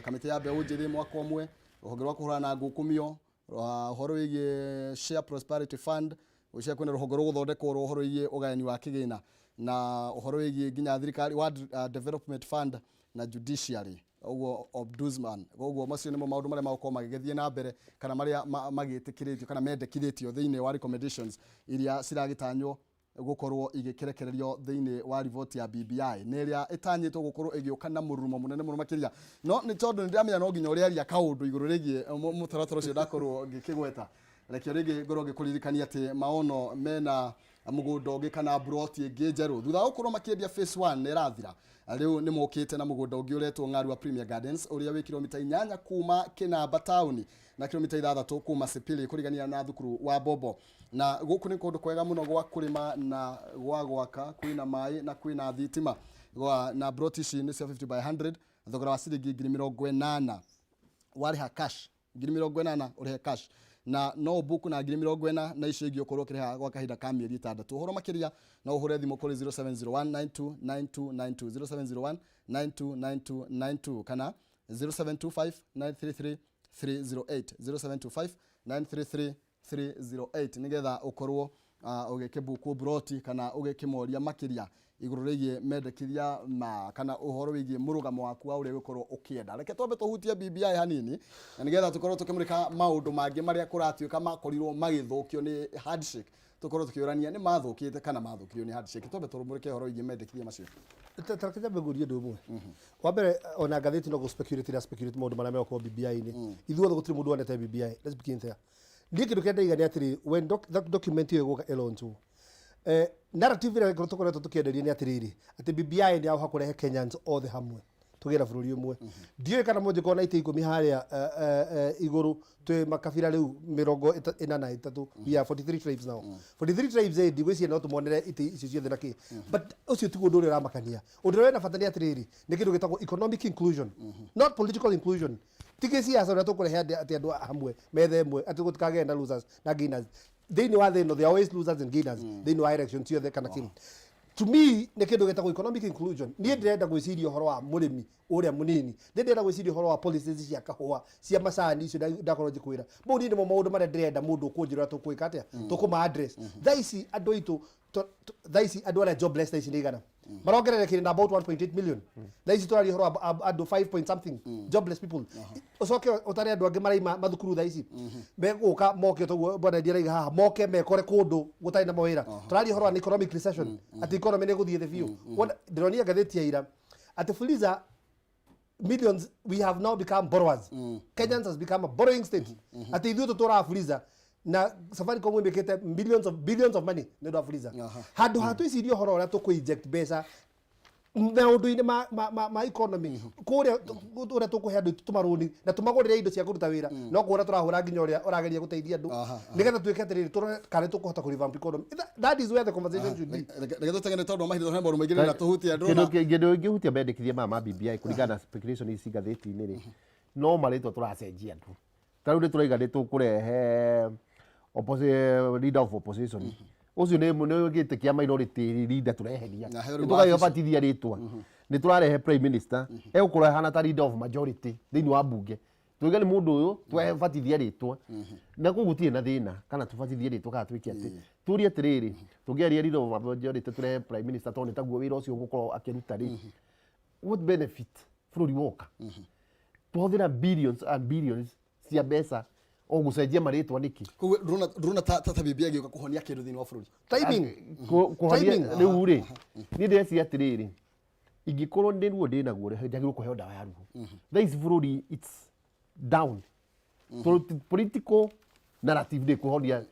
kamĩtĩ ya mbeũ njĩthĩ mwaka ũmwe, rũhonge rwa kũhũrana na ngukumio, ũhoro wĩgiĩ Share Prosperity Fund, gwĩciria kwĩna rũhonge rũgũthondekwo rwa ũhoro wĩgiĩ ũgayani wa kĩgĩna, na ũhoro wĩgiĩ nginya thirikari World Development Fund na judiciary, ũguo ombudsman. Koguo macio nĩmo maũndũ marĩa magũkorwo magĩgĩthiĩ na mbere kana marĩa magĩtĩkĩrĩtio kana mendekithĩtio thĩinĩ wa recommendations iria ciragĩtanywo gũkorwo igĩkĩrekererio thĩinĩ wa riboti ya BBI, nĩ ĩrĩa ĩtanyĩtwo gũkorwo ĩgĩũka na mũrurumo mũnene mũno makĩria. No nĩ tondũ nĩ ndĩramenya no nginya ũrĩaria kaũndũ igũrũ rĩgiĩ mũtaratara ũcio ndakorwo ngĩkĩgweta, reke rĩngĩ ngorwo ngĩkũririkania atĩ Maono mena mũgũnda ũngĩ kana mburoti ĩngĩ njerũ thutha wa gũkorwo makĩendia phase 1 nĩ ĩrathira. Rĩu nĩ mokĩte na mũgũnda ũngĩ ũretwo Ng'arua Premier Gardens, ũrĩa wĩ kilomita 8 kuma Kĩnamba taũni na kilomita 6 kuma Sipili, kũrigania na thukuru wa Bobo. Na gũkũ nĩ kũndũ kwega mũno gwa kũrĩma na gwa gwaka, kwĩna maĩ na kwĩna thitima. Na broti ici nĩ cia 50 by 100, thogora wa ciringi 80,000. Warĩha cash 80,000, ũrĩhe cash, na no ũbuku na 40,000 na icio ingĩ ũkorwo ũkĩrĩha gwa kahinda ka mĩeri 6. Ũhoro makĩria no ũhũre thimũ kũrĩ 0701 929292, 0701 929292 kana 0725 933 308, 0725 933 308, nigetha ũkorwo ũgĩkĩbuku broti kana ũgĩkĩmoria makĩria igũrũ rĩgiĩ mendekithia ma kana ũhoro wĩgiĩ mũrũgamo waku wa ũrĩa ũgũkorwo ũkĩenda. Reke twambe tũhutie BBI hanini na nĩgetha tũkorwo tũkĩmũrĩka maũndũ mangĩ marĩa kũratuĩka makorirwo magĩthũkio nĩ handshake, tũkorwo tũkĩũrania nĩ mathũkĩte kana mathũkirio nĩ handshake. Twambe tũmũrĩke ũhoro wĩgiĩ mendekithia macio. Tareke nyambe ngũrie ũndũ ũmwe. Wa mbere, ona ngathĩti no gũ speculate ira speculate maũndũ marĩa megũkorwo BBI-inĩ. Ithuothe gũtirĩ mũndũ wonete BBI. Let's begin there. Niĩ kĩndũ kĩrĩa ndĩiga nĩ atĩrĩ, when that document ĩyo ĩgũka ĩlaunchwo, narrative ĩrĩa tũkoretwo tũkĩenderia nĩ atĩrĩrĩ, atĩ BBI nĩ ya kũrehe Kenyans othe hamwe, tũgĩe na bũrũri ũmwe. Ndiũĩ kana mũngĩkorwo na itĩ 10 harĩa igũrũ, twĩ makabira rĩu 43. We are 43 tribes now, 43 tribes. Ndigwĩciria no tũmonere itĩ icio ciothe na kĩ, but ũcio tiguo ũndũ ũrĩa ũramakania. Ũndũ ũrĩa wĩna bata nĩ atĩrĩrĩ, nĩ kĩndũ gĩtagwo economic inclusion, not political inclusion. Ti gĩciaca ũrĩa tũkũrehe atĩ andũ hamwe metha ĩmwe, atĩ gũtikagĩe na losers na gainers thĩinĩ wa thĩ ĩno. There are always losers and gainers thĩinĩ wa election ciothe kana kĩ. To me, nĩ kĩndũ gĩtagwo economic inclusion. Niĩ ndĩrenda gwĩciria ũhoro wa mũrĩmi ũrĩa mũnini, niĩ ndĩrenda gwĩciria ũhoro wa policies cia kahũa, cia macani icio ndakorwo njĩkwĩra mau. Niĩ nĩmo maũndũ marĩa ndĩrenda mũndũ ũkũnjĩra tũkwĩka atĩa, tũkũma address. Thaa ici andũ aitũ thaa ici andũ arĩa jobless thaa ici nĩ igana marongererekire na about 1.8 million. Thaa ici tũraria ũhoro wa andũ 5 point something jobless people. Ũcoke ũtare andũ angĩ maraima mathukuru thaa ici megũka moke toguo bwana Eddie araiga haha, moke mekore kũndũ gũtarĩ na mawĩra. Tũraria ũhoro wa an economic recession, atĩ economy nĩ ĩgũthiĩ thĩ biũ. Wona, ndĩronia ngathĩti ya ira atĩ Fuliza millions, we have now become borrowers. Kenyans has become a borrowing state, atĩ ithuĩ tũtũraga Fuliza. Na Safaricom ĩmĩkĩte millions of billions of money nĩ ũndũ wa Fuliza. Handũ ha twĩcirie ũhoro ũrĩa tũkũ inject mbeca maũndũ-inĩ ma economy kũrĩa, ũrĩa tũkũhe andũ tũmarũni na tũmagũrĩre indo cia kũruta wĩra, no kũhũra tũrahũra nginya ũrĩa ũrageria gũteithia andũ, nĩgetha tuĩke atĩrĩrĩ, tũrore kana nĩ tũkũhota kũ revamp economy. That is where the conversation should be. Reke tũteng'ere tondũ wa mahinda, tondũ he maũndũ maingĩ ndĩrenda tũhutie. Kĩndũ Ndĩrona kĩndũ ingĩhutia mendekithia maya ma BBI kũringana na speculation ici ngathĩti-inĩ rĩ, no marĩtwa tũracenjia tu. Ta rĩu nĩ tũraiga nĩ tũkũrehe leader of opposition, ũcio nĩ gĩtĩ kĩa minority leader tũreheria. Na he rĩu nĩ tũkagĩbatithia rĩtwa, nĩ tũrarehe prime minister egũkorwo ahana ta leader of majority thĩinĩ wa mbunge. Tuiga nĩ mũndũ ũyũ twebatithia rĩtwa, na kũu gũtirĩ na thĩna kana tũbatithie rĩtwa kana twĩke atĩ. Tũrie atĩrĩrĩ, tũngĩaria leader of majority tũrehe prime minister, tondũ nĩ taguo wĩra ũcio ũgũkorwo akĩruta rĩ, what benefit bũrũri woka twahũthĩra billions and billions cia mbeca o gũcenjia marĩtwa nĩkĩ? Koguo ndũrona ta BBI ĩgĩũka kũhonia kĩndũ thĩinĩ wa bũrũri? Timing. Kũhonia Timing. rĩu rĩ, niĩ ndĩreciria atĩrĩrĩ, ingĩkorwo nĩ ruo ndĩnaguo rĩ, njagĩrĩirwo kũheo ndawa ya ruo. Thaa ici bũrũri it's down. Political narrative ndĩ kũhonia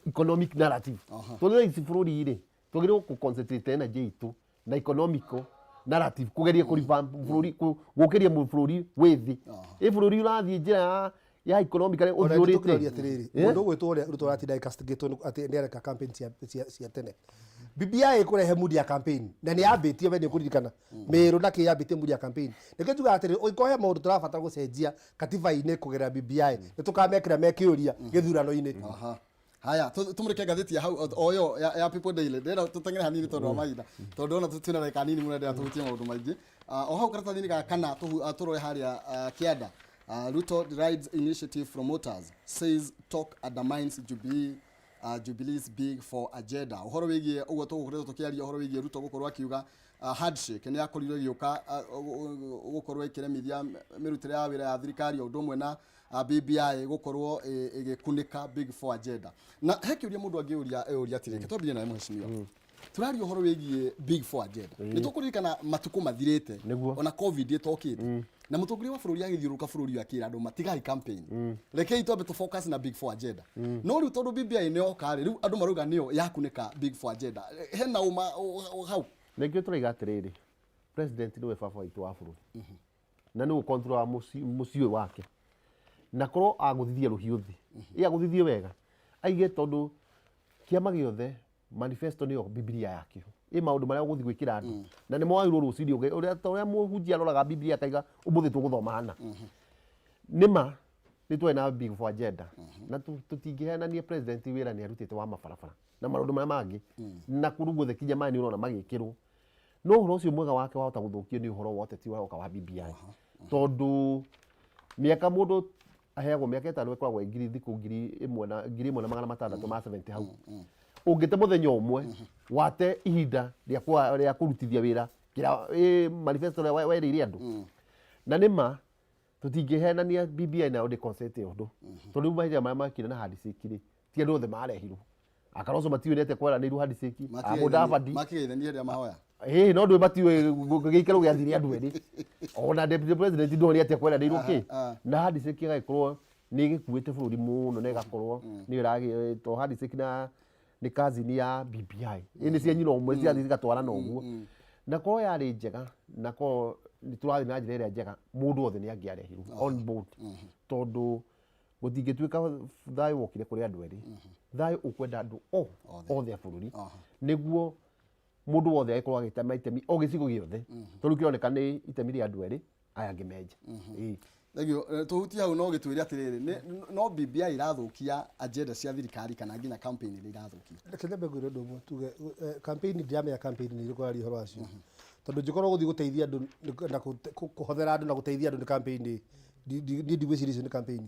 economic narrative, tondũ thaa ici bũrũri rĩ, twagĩrĩirwo kũ concentrate energy itũ na economical narrative, kũgeria kũ revamp bũrũri, gũkĩria bũrũri wĩ thĩ. Ĩ bũrũri ũrathiĩ njĩra ya economically Ona ũthiũrĩte. tũkĩroria atĩrĩrĩ, mũndũ ũgwĩtwo ũrĩa Ruto aratinda ĩcastigatwo atĩ nĩ areka campaign cia tene. BBI ĩkũrehe mood ya campaign na nĩ yambĩtie, we nĩ ũkũririkana Mĩrũ na kĩ yambĩtie mood ya campaign. Nĩkĩo njugaga atĩrĩrĩ, ũngĩkorwo he maũndũ tũrabatara gũcenjia katiba-inĩ kũgerera BBI, nĩ tũkamekĩra mekĩũria gĩthurano-inĩ. Aha. Haya, tumurike ngathĩti ya hau o yo ya People Daily. Ndĩrenda tũteng'ere hanini tondũ wa mahinda, tondũ ona twĩna ndagĩka nini mũno, ndĩrenda tũhutie maũndũ maingĩ. O hau karatathi-inĩ ga kana tũrore harĩa kĩanda. Ruto derides initiative promoters, says talk undermines Jubilee's Big Four agenda. Ũhoro wĩgiĩ ũguo tũgũkoretwo tũkĩaria, ũhoro wĩgiĩ Ruto gũkorwo akiuga handshake nĩ yakorirwo ĩgĩũka gũkorwo ĩkĩremithia mĩrutĩre ya wĩra ya thirikari, o ũndũ ũmwe na BBI gũkorwo ĩgĩkunĩka Big Four agenda. Na he kĩũria mũndũ angĩũria, eyũria atĩrĩ, reke twambie nawe mheshimiwa. Tũraria ũhoro wĩgiĩ Big Four agenda, nĩ tũkũririkana matukũ mathirĩte, ona COVID ĩtokĩte, na mũtongoria wa bũrũri agĩthiũrũrũka bũrũri ũyũ akĩra andũ matigai campaign, rekei twambe tũ focus na Big Four agenda. No rĩu tondũ BBI nĩ yoka rĩ, rĩu andũ marauga nĩyo yakunĩka Big Four agenda. Hena ũma hau? Nĩkĩo tũraiga atĩrĩrĩ, president nĩwe baba witũ wa bũrũri na nĩwe control wa mũciĩ ũyũ wake, na korwo agũthithie rũhiũ thĩ, ĩ agũthithie wega aige, tondũ kĩama gĩothe manifesto nĩyo Bibilia yakĩo, ĩ maũndũ marĩa ũgũthiĩ gwĩkĩra andũ na nĩ mawagĩrĩirwo rũcinĩ ũrĩa ta ũrĩa mũhunjia aroraga Bibilia akaiga ũmũthĩ tũgũthoma hana. Nĩma nĩ twarĩ na Big Four agenda na tũtingĩhenania president wĩra nĩ arutĩte wa mabarabara na maũndũ marĩa mangĩ na kũndũ guothe kinya maĩ nĩ ũrona magĩkĩrwo, no ũhoro ũcio mwega wake wahota gũthũkio nĩ ũhoro wa ũteti waroka wa BBI, tondũ mĩaka mũndũ aheagwo mĩaka 5 ĩkoragwo ĩ ngiri thikũ 1000 na 1600 ma 70 hau ũngĩte mũthenya ũmwe wate ihinda rĩa kũrutithia wĩra kĩrĩa manifesto ĩrĩa werĩire andũ. Na nĩma tũtingĩhenania BBI nayo ndĩkosete ũndũ, tondũ rĩu mahinda marĩa makire na handshake rĩ, ti andũ othe marehirwo akaroco, matiũĩ nĩ atĩa kwaranĩirwo handshake Mũdavadi. Makĩgeithania hĩndĩ ya mahoya. Ĩĩ, no ndũĩ matiũĩ gĩikaro gĩathire andũ erĩ, ona deputy president ndũĩ nĩ atĩa kwaranĩirwo kĩ na handshake ĩgagĩkorwo nĩ ĩgĩkuĩte bũrũri mũno na ĩgakorwo nĩyo ĩragĩ to handshake na nĩ cousin ya BBI, ĩ nĩ cia nyina ũmwe, ciathiĩ cigatwarana ũguo. Na korwo yarĩ njega na korwo nĩ tũrathiĩ na njĩra ĩrĩa njega, mũndũ wothe nĩ angĩarehirwo on board, tondũ gũtingĩtuĩka thayũ wokire kũrĩ andũ erĩ. Thayũ ũkwenda andũ othe a bũrũri, nĩguo mũndũ wothe agĩkorwo agĩtema itemi o gĩcigo gĩothe, tondũ kĩroneka nĩ itemi rĩa andũ erĩ, aya angĩ menja. Ĩĩ. Thengiũ. Tũhutie hau no gĩtwĩre atĩrĩrĩ, no BBI irathũkia agenda cia thirikari kana nginya campaign iria irathũkia? Reke nyambe ngwĩre ũndũ ũmwe. Tuge campaign, ndiramenya campaign nĩ irĩkũ ũraria ũhoro wacio, tondũ njĩkorwo gũthiĩ gũteithia andũ na kũhothera andũ na gũteithia andũ nĩ campaign ĩ. Niĩ ndigwĩciria icio nĩ campaign.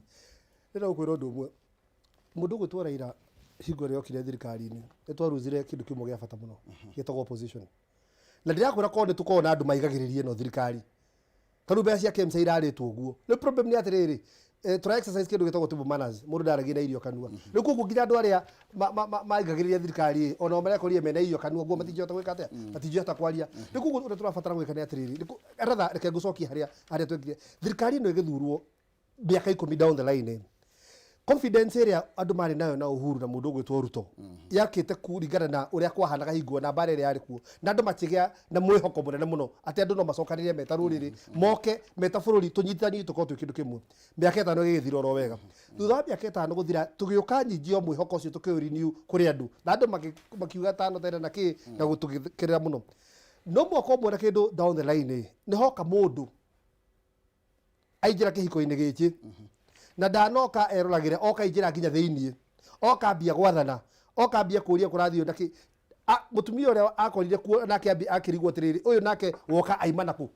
Ndĩrenda gũkwĩra ũndũ ũmwe. Mũndũ ũgwĩtwo Raila, hingo ĩrĩa okire thirikari-inĩ, nĩ twaruzire kĩndũ kĩmwe gĩa bata mũno gĩtagwo opposition. Na ndĩrakwĩra, korwo nĩ tũkoragwo na andũ maigagĩrĩria ĩno thirikari, tarĩu mbeca cia KEMSA irarĩtwo ũguo. Rĩu problem nĩ atĩrĩrĩ, tũra exercise kĩndũ gĩtagwo table manners, mũndũ ndaragia na irio kanua. Rĩu koguo nginya andũ arĩa maigagĩrĩria thirikari ĩ, onao marekorire mena irio kanua guo, matingĩhota gwĩka atĩa, matingĩhota kwaria. Rĩu koguo ũrĩa tũrabatara gwĩka nĩ atĩrĩrĩ, rather reke ngũcokie harĩa twekire thirikari ĩno ĩgĩthurwo mĩaka 10 down the line. Confidence ĩrĩa andũ marĩ nayo na Uhuru na mũndũ ũgwĩtwo Ruto yakĩte kũringana na ũrĩa kwahanaga hingo na mbara ĩrĩa yarĩ kuo, na andũ makĩgĩa na mwĩhoko mũnene mũno atĩ andũ no macokanĩrĩre meta rũrĩrĩ, moke meta bũrũri, tũnyitithanie, tũkorwo twĩ kĩndũ kĩmwe. Mĩaka 5 ĩgĩthira oro wega. Thutha wa mĩaka 5 gũthira, tũgĩũka nyingĩ o mwĩhoko ũcio tũkĩũrenew kũrĩ andũ, na andũ makiuga tano tena na kĩ na gũtũgĩkĩrĩra mũno. No mwaka ũmwe na kĩndũ down the line ĩ, nĩ hoka mũndũ aingĩra kĩhiko-inĩ gĩkĩ, na ndanoka eroragĩre, oka aingĩra nginya thĩiniĩ, oka ambia gwathana, oka ambia kũria kũrathiĩ na kĩ. Mũtumia ũrĩa akorire kuo nake akĩrigwo atĩrĩrĩ, ũyũ nake woka aima nakũ?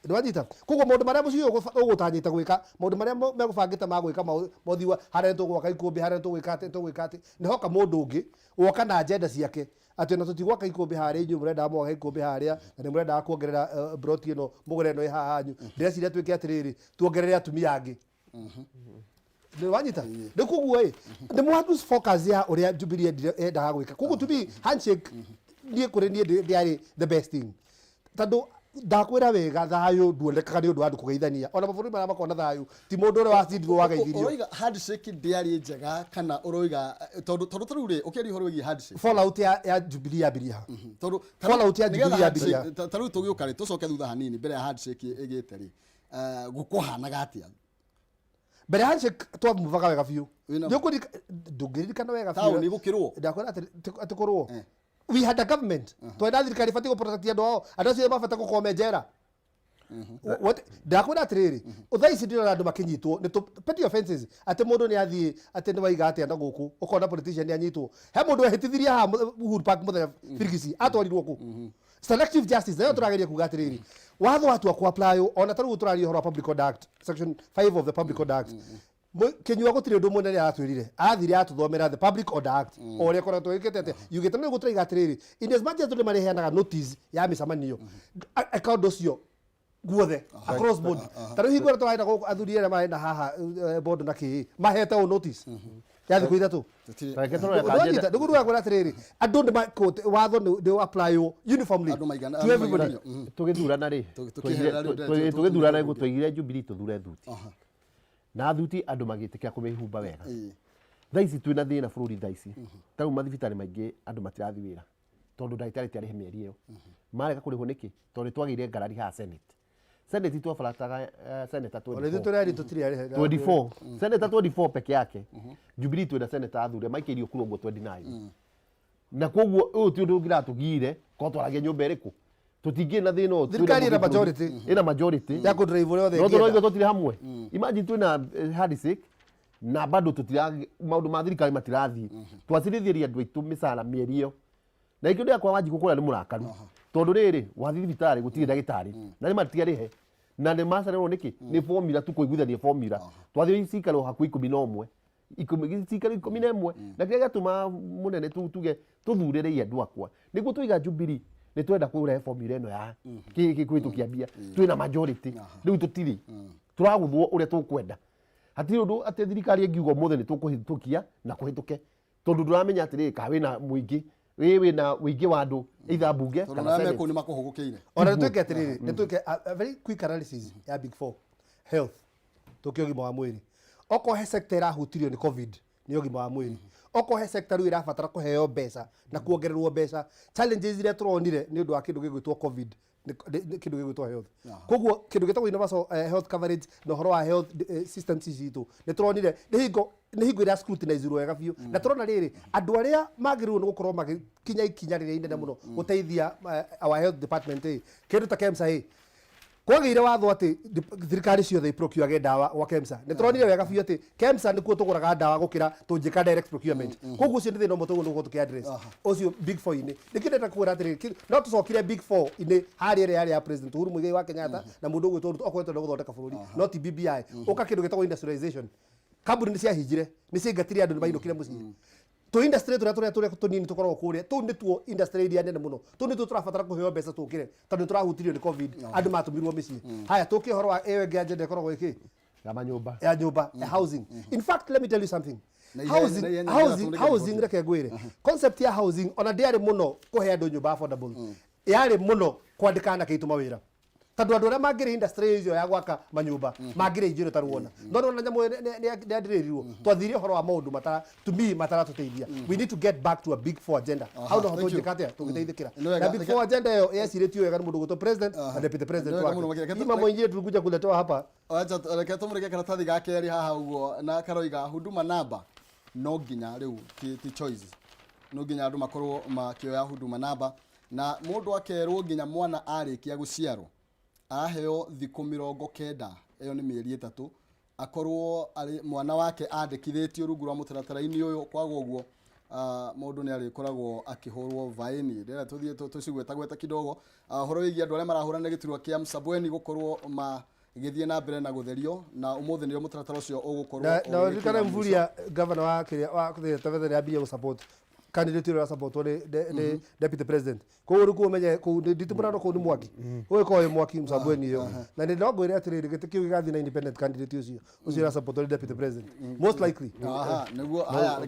Nĩwanyita? Koguo maũndũ marĩa mũciĩ ũyũ ũgũtanyĩte gwĩka, maũndũ marĩa megũbangĩte ma gwĩka mothiĩ harĩa nĩtũgwaka ikũmbĩ, harĩa nĩtũgwĩka atĩ, nĩtũgwĩka atĩ, nĩhoka mũndũ ũngĩ woka na agenda ciake atĩ ona tũtigwaka ikũmbĩ harĩa inyuĩ mũrendaga mwake ikũmbĩ harĩa, na nĩ mũrendaga kuongerera broti ĩno mũgũre ĩno ĩ haha hanyu, ndĩreciria twĩke atĩrĩrĩ, tuongerere atumia angĩ. Nĩ wanyita? Nĩ koguo ĩ, nĩ mwa lose focus ya ũrĩa Jubilee yendaga gwĩka. Koguo to me, handshake niĩ kũrĩ niĩ ndĩarĩ the best thing, tondũ ndakwĩra wega, thayũ nduonekaga nĩ ũndũ wa andũ kũgeithania. Ona mabũrũri marĩa makoragwo na thayũ, ti mũndũ ũrĩa wacindirwo wageithirio. Ũroiga handshake ndĩarĩ njega kana ũroiga tondũ ta rĩu rĩ, ũkĩaria ũhoro wĩgiĩ handshake, Fallout ya Jubilee yambirie ha? Tondũ Fallout ya nĩgetha Jubilee yambirie. handshake, ta rĩu tũgĩũka rĩ, tũcoke thutha hanini mbere ya handshake ĩgĩte rĩ, gũkũhanaga atĩa? Mbere ya handshake twamuvaga wega biũ. Ndũngĩririkana wega biũ. Taũni gũkĩrwo. Ndakwĩra atĩ kũrwo, we had a government, twarĩ na thirikari ĩbatiĩ gũprotect andũ ao. Andũ acio mabata gũkorwo me njera. Ndakwĩra atĩrĩrĩ, thaa ici ndĩrona andũ makĩnyitwo nĩ petty offenses, atĩ mũndũ nĩ athiĩ atĩ nĩ waiga atĩa na gũkũ, ũkona politician nĩ anyitwo. He mũndũ wehĩtithirie haha Uhuru Park mũthenya birigisi, atwarirwo kũ? Selective justice nayo tũrageria kuga atĩrĩrĩ, watho watua ku apply, ona ta rĩu tũraria ũhoro wa Public Order Act, section 5 of the Public Order Act. Kinyua gũtirĩ ũndũ mũnene aratwĩrire, arathire atũthomera the Public Order Act o ũrĩa ĩkoretwo ĩkĩte atĩa yugĩte. No nĩguo tũraiga atĩrĩrĩ, in as much as andũ nĩ marĩheanaga notice ya mĩcemanio, eka ũndũ ũcio guothe across board. Ta rĩu hingo ĩrĩa tũrarĩ na gũkũ, athuri arĩa marĩ na haha board na kĩĩ mahete ũ notice ya thikũ 3. Reke tũrore ka Ũranyita? Nĩguo ndĩrakwĩra atĩrĩrĩ, andũ nĩ watho nĩ apply uniformly Andũ to andũ everybody. maigananio. Tũgĩthurana rĩ, Tũkĩeherera rĩu tũgĩthurana rĩ, twaigire Jubilee tũthure thuti na thuti, andũ magĩtĩkĩra kũmĩhumba wega. Thaa ici twĩna thĩna bũrũri. Thaa ici ta rĩu mathibitarĩ maingĩ andũ matirathiĩ wĩra tondũ ndagĩtarĩ ti arĩhe mĩeri ĩyo. Marega kũrĩhwo nĩkĩ? Tondũ nĩ twagĩire ngarari haha Senate twabarataga senator Ona ithuĩ 24. tũrĩ arĩ tũtirĩ arĩhe. 24 senator, 24 peke yake. Jubilee twĩna senator athure maikĩirio kura ũguo 29, na koguo ũyũ ti ũndũ ũngĩratũgire korwo twaragia nyũmba ĩrĩkũ tũtingĩ na thĩna ũyũ. Thirikari ĩna majority. Ĩna majority ya kũdrive ũrĩa othe no ĩngĩenda. tũroiga tũtirĩ hamwe. Imagine twĩna handshake na bado tũtira maũndũ ma thirikari matirathiĩ. Twacirithĩria andũ aitũ mĩcara mĩeri ĩyo, na ikĩo ndĩrakora Wanjikũ kũrĩa nĩ mũrakaru, tondũ rĩrĩ wathiĩ thibitarĩ gũtirĩ ndagĩtarĩ na nĩ matiarĩhe na nĩ macererwo nĩkĩ? Nĩ formula tu, kũiguithania formula. Twathiĩ cikaro hakuhĩ 11, ikũmi, cikaro 11, na kĩrĩa gĩatũma mũnene tuge tũthurĩrei andũ akwa nĩguo tũiga Jubilee nĩ twenda kũrehe formula ĩno ya kũhĩtũkia mbia. Twĩna majority rĩu, tũtirĩ tũragũthwo ũrĩa tũkwenda. Hatirĩ ũndũ atĩ thirikari ĩngiuga ũmũthĩ nĩ tũkũhĩtũkia na kũhĩtũke, tondũ ndũramenya atĩrĩrĩ kana wĩna mũingĩ wĩna ũingĩ wa andũ either mbunge Tondũ kana arĩa Senate. mekũu nĩ makũhũgũkĩire. Ona nĩ twĩke atĩrĩrĩ, nĩ twĩke a very quick analysis ya Big Four. Health, tũke ũgima wa mwĩrĩ. Okorwo he sector ĩrahutirio nĩ COVID, nĩ ũgima wa mwĩrĩ. Okorwo he sector rĩu ĩrabatara kũheo mbeca na kuongererwo mbeca, challenges iria tũronire nĩ ũndũ wa kĩndũ gĩgwĩtwo COVID, nĩ kĩndũ gĩgwĩtwo health. Koguo kĩndũ gĩtagwo universal health coverage na ũhoro wa health systems ici citũ, nĩ tũronire nĩ hingo ĩrĩa scrutinizirwo wega biũ, na tũrona rĩrĩ, andũ arĩa magĩrĩirwo nĩ gũkorwo magĩkinya ikinya rĩrĩa inene mũno gũteithia our health department ĩ, kĩndũ ta KEMSA ĩ, kwagĩire watho atĩ thirikari ciothe iprocureage ndawa gwa KEMSA. Nĩ tũronire wega biũ atĩ KEMSA nĩkuo tũgũraga ndawa gũkĩra tũngĩka direct procurement. Koguo ũcio nĩ thĩna ũmwe tũgũkorwo tũkĩ address ũcio Big Four inĩ. Nĩkĩo ndĩrenda kwĩra atĩrĩrĩ, no tũcokire Big Four inĩ harĩa ĩrĩa yarĩ ya President Uhuru Muigai wa Kenyatta na mũndũ ũgwĩtwo Ruto, okorwo twenda gũthondeka bũrũri, no ti BBI. Ũka kĩndũ gĩtagwo industrialization, kambuni nĩ ciahinjire, nĩ ciaingatire andũ, nĩ mainũkire mũciĩ. Tũ industry tũrĩa tũnini tũkoragwo kũrĩa, tũu nĩtuo industry iria nene mũno, tũu nĩtuo tũrabatara kũheo mbeca tũkĩre, tondũ nĩ tũrahutirio nĩ COVID, andũ matũmirwo mĩciĩ. Haya, tũke ũhoro wa ĩyo ĩngĩ agenda ĩkoragwo ĩkĩ Ya manyũmba. Ya nyũmba, ya housing. In fact, let me tell you something. Na ihenya- Housing, na ihenya housing, nĩgetha housing, reke ngwĩre, concept ya housing ona ndĩarĩ mũno kũhe andũ nyũmba affordable, yarĩ mũno kwandĩka anake aitũ mawĩra. Tondũ andũ arĩa mangĩrĩ industry ĩyo ya gwaka manyũmba mangĩrĩ njĩrĩ taruona, no nĩwona nyamũ ĩyo nĩ yandirĩrirwo. Twathire ũhoro wa maũndũ matara to me mataratũteithia. We need to get back to a big four agenda. Hau noho Thank you. tũngĩka atĩa tũngĩteithĩkĩra. Nĩ wega, Na big four agenda ĩyo yecirĩtio wega nĩ mũndũ gwĩtwo president na deputy president Nĩ wega mũno wake. makĩria. Hii mambo ingine tulikuja kuletewa hapa. Acha reke tũmũrĩke karatathi ga kerĩ haha ũguo, na karoiga Huduma Namba no nginya rĩu ti choice, no nginya andũ makorwo makĩoya Huduma Namba, na mũndũ akerwo nginya mwana arĩkia gũciarwo araheo thikũ 90, ĩyo nĩ mĩeri 3, akorwo arĩ mwana wake andĩkithĩtio rungu rwa mũtaratara-inĩ ũyũ. Kwaga ũguo, mũndũ nĩ arĩkoragwo akĩhũrwo vaini. Rĩrĩa tũthiĩ tũcigwetagweta kidogo, ũhoro wĩgiĩ andũ arĩa marahũrana gĩturwa kĩa Msabweni gũkorwo magĩthiĩ na mbere na gũtherio, na ũmũthĩ nĩrĩo mũtaratara ũcio ũgũkorwo Na ũgĩkinya ũririkane mũico. Mvurya, governor wa kĩrĩa wa Tharaka Taveta, nĩ ambia gũ-support candidate ũrĩa ũrasupportwo nĩ deputy president. Koguo rĩu kũu ũmenye kũu nditimũrano, kũu nĩ mwaki ũgĩkorwo wĩ mwaki Msambweni ĩyo. Na nĩ no ngwĩre atĩrĩrĩ, gĩtĩ kĩu gĩgathiĩ na independent candidate ũcio ũrasupportwo nĩ deputy president most likely. Aha, nĩguo haya,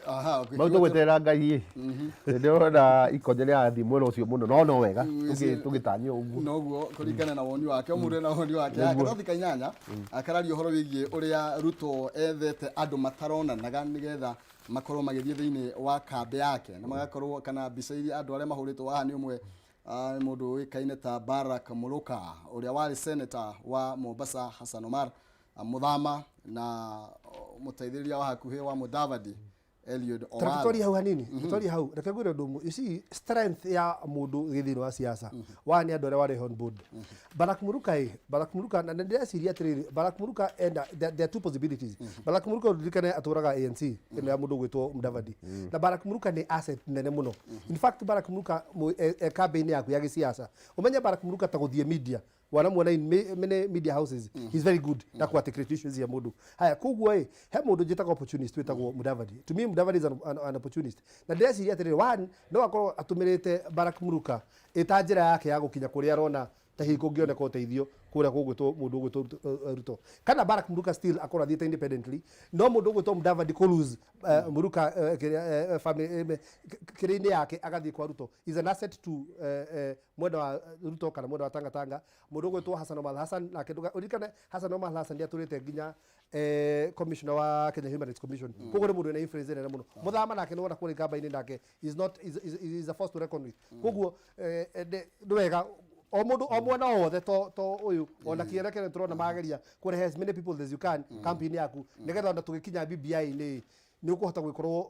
aha. Mau tũgweterera Ngai ĩ, ndĩrona ikonye rĩrathiĩ mwena ũcio mũno, no wega tũgĩtanyia ũguo. Noguo kũringana na woni wake, o mũndũ ena woni wake. Karatathi ka inyanya akararia ũhoro wĩgiĩ ũrĩa Ruto ethete andũ mataronanaga nĩgetha makorwo magĩthiĩ thĩinĩ wa kambĩ yake, na magakorwo kana mbica iria andũ arĩa mahũrĩtwo haha nĩ ũmwe, nĩ mũndũ ũĩkaine ta Barak Muluka, ũrĩa warĩ senator wa Mombasa, Hassan Omar, Muthama, na mũteithĩrĩria wa hakuhĩ wa Mudavadi, Eliud Tareke Owalo. twarie hau hanini, twarie hau. Reke ngwĩre ũndũ ũmwe. You see, strength ya mũndũ thĩinĩ wa siasa wa nĩ andũ arĩa warehe on board. Barak Muruka ĩ, Barak Muruka, na ndĩreciria atĩrĩrĩ, Barak Muruka enda there are two possibilities. Barak Muruka, ũririkane atũraga ANC ĩno ya mũndũ ũgwĩtwo Mudavadi, na Barak Muruka nĩ asset nene mũno. In fact, Barak Muruka e kambĩ-inĩ yaku ya gĩsiasa, ũmenye Barak Muruka ta gũthiĩ media, wanamuona in many media houses, he's very good na ku articulate issues ya mũndũ. Haya, koguo ĩ he mũndũ njĩtaga opportunist wĩtagwo Mudavadi. To me, Mudavadi is an opportunist, na ndĩreciria atĩrĩrĩ, one, no akorwo atũmĩrĩte Barak Muruka ĩta njĩra yake ya gũkinya kũrĩa arona ta hihi kũngĩoneka ũteithio kũrĩa kũgwĩtwo mũndũ ũgwĩtwo Ruto, kana Barak Muruka still akorwo athiĩte independently, no mũndũ ũgwĩtwo Mudavadi kũ lose Muruka kĩrĩa, family kĩrĩa-inĩ yake agathiĩ kwa Ruto is an asset to mwena wa Ruto kana mwena wa Tanga Tanga. Mũndũ ũgwĩtwo Hassan Omar Hassan nake ũririkane Hassan Omar Hassan nĩ atũrĩte nginya commissioner wa Kenya Human Rights Commission, koguo nĩ mũndũ wĩna influence nene mũno. Mũthama nake nĩwona kũrĩa ikamba-inĩ nake is not is a force to reckon with. Koguo nĩ wega o mũndũ o mwena o wothe to ũyũ ona kĩere kĩrĩa tũrona mageria kũrehe as many people as you can campaign yaku, nĩgetha ona tũgĩkinya BBI-inĩ nĩ ũkũhota gũgĩkorwo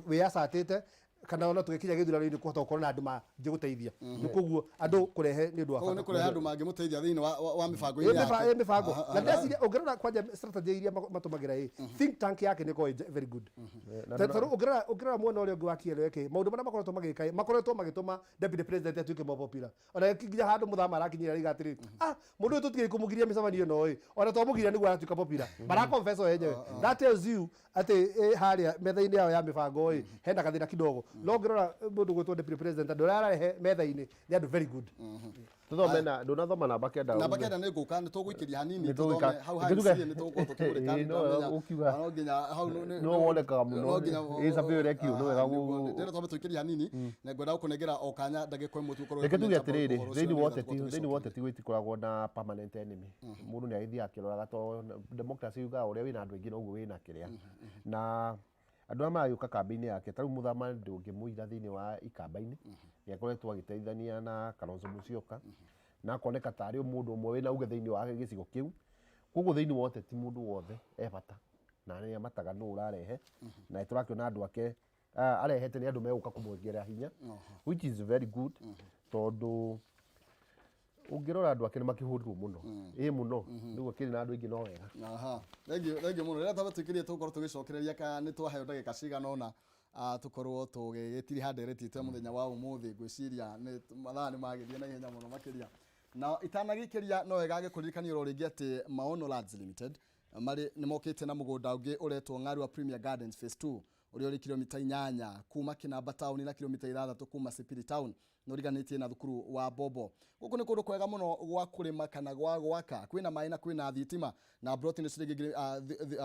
wĩyacatĩte, kana ona tũgĩkinya gĩthurano-inĩ kũhota gũkorwo na andũ mangĩgũteithia. Nĩ koguo andũ kũrehe nĩ ũndũ wa Koguo nĩ bata. kũrehe andũ mangĩmũteithia thĩinĩ wa mĩbango-inĩ yake. Ĩ mĩbango. Na ndĩreciria ũngĩrora kwanja strategy iria matũmagĩra ĩ think tank yake nĩ ĩkoragwo ĩ very good. Tondũ ũngĩrora mwena ũrĩa ũngĩ wa KLK, maũndũ marĩa makoretwo magĩka ĩ, makoretwo magĩtũma deputy president atuĩke more popular. Ona nginya handũ Mũthama arakinyĩra ariga atĩrĩrĩ, ah, mũndũ ũyũ tũtigĩ kũmũgiria mĩcemanio ĩno ĩ, ona twamũgiria nĩguo aratuĩka popular. Mara confess o enyewe. That tells you atĩ harĩa metha-inĩ yao ya mĩbango ĩ hena gathĩna kidogo. No ũngĩrora mũndũ gwĩtwo deputy president, andũ arĩa ararehe metha-inĩ nĩ andũ very good. Tũthome na ndũnathoma namba 9. Namba 9 nĩ ngũka nĩ tũgũikĩria hanini. Nĩ tũgũika. Tũthome hau Reke tuge- ha nĩ tũgũkorwo tũkĩmũrĩka. Ĩĩ, no ũkiuga. No nginya hau No wonekaga mũno. No nginya Ĩ survey ũrĩa ĩkiu, nĩ wega ndĩrenda twambe tũikĩrie hanini, na ngwenda gũkũnengera o kanya ndagĩka ĩmwe tu ũkorwo Reke tuge ũkĩmenya atĩrĩrĩ, ũhoro ũcio thĩinĩ wa nĩgetha ũteti tũkorwo thĩinĩ wa tũgĩcokeria. ũteti gũtikoragwo na permanent enemy. Mũndũ nĩ agĩthiaga akĩroraga to democracy yugaga ũrĩa wĩna andũ aingĩ noguo wĩna kĩrĩa, na andũ arĩa maragĩũka kambĩ-inĩ yake, ta rĩu Mũthama ndũngĩmũira thĩinĩ wa ikamba-inĩ, nĩ akoretwo agĩteithania na Kalonzo Musyoka na akoneka tarĩ mũndũ ũmwe wĩna uge thĩinĩ wa gĩcigo kĩu. Koguo thĩinĩ wa ũteti mũndũ wothe e bata na nĩ amataga nũ ũrarehe, na nĩtũrakĩona andũ ake arehete nĩ andũ megũka kũmuongerera hinya, which is very good, tondũ ũngĩrora andũ ake nĩ makĩhũrirwo mũno ĩ mũno nĩguo kĩrĩ na andũ aingĩ no wega. Aha, thengiũ, thengiũ mũno. Rĩrĩa twambe tũikĩrie, tũgũkorwo tũgĩcokereria ka nĩ twaheo ndagĩka cigana ũna, tũkorwo tũgĩgĩtiriha ndereti itũ ya mũthenya wa ũmũthĩ. Ngwĩciria nĩ mathaa nĩ magĩthiĩ na ihenya mũno makĩria, na itanagĩkĩria no wega gĩkũririkania oro rĩngĩ atĩ Maono Lands Limited marĩ nĩ mokĩte na mũgũnda ũngĩ ũretwo Ng'arua Premier Gardens Phase 2. Ũrĩa ũrĩ kilomita 8 kuma Kinamba town na kilomita 6 kuma Sipiri town, na ũriganĩtie na thukuru wa Bobo. Gũkũ nĩ kũndũ kwega mũno gwa kũrĩma kana gwa gwaka, kwĩna maĩ na kwĩna thitima, na broti nĩ ciringi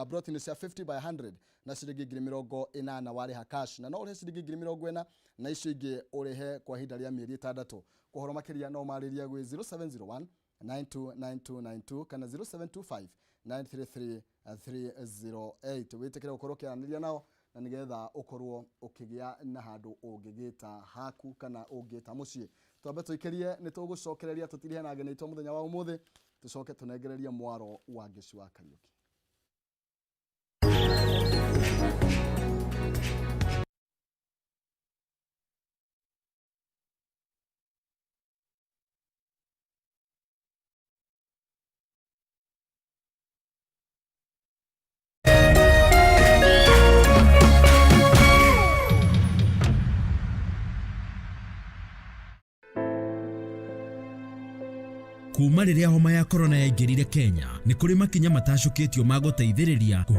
broti nĩ cia 50 by 100 na ciringi 80,000 warĩha cash, na no ũrĩhe ciringi 40,000 na icio ingĩ ũrĩhe kwa ihinda rĩa mĩeri 6. Kwa ũhoro makĩria no marĩrie gwĩ 0701 929292 kana 0725 933 308. Wĩtĩkĩre gũkorwo ũkĩaranĩria nao na nĩgetha ũkorwo ũkĩgĩa na handũ ũngĩgĩta haku kana ũngĩta mũciĩ. Twambe tũikĩrie, nĩ tũgũcokereria tũtirihe na ageni aitũ mũthenya wa ũmũthĩ, tũcoke tũnengererie mwaro wa Ngĩci wa Kariũki. Kuma rĩrĩa homa ya korona yaingĩrire Kenya, nĩ kũrĩ makinya matacũkĩtio ma gũteithĩrĩria.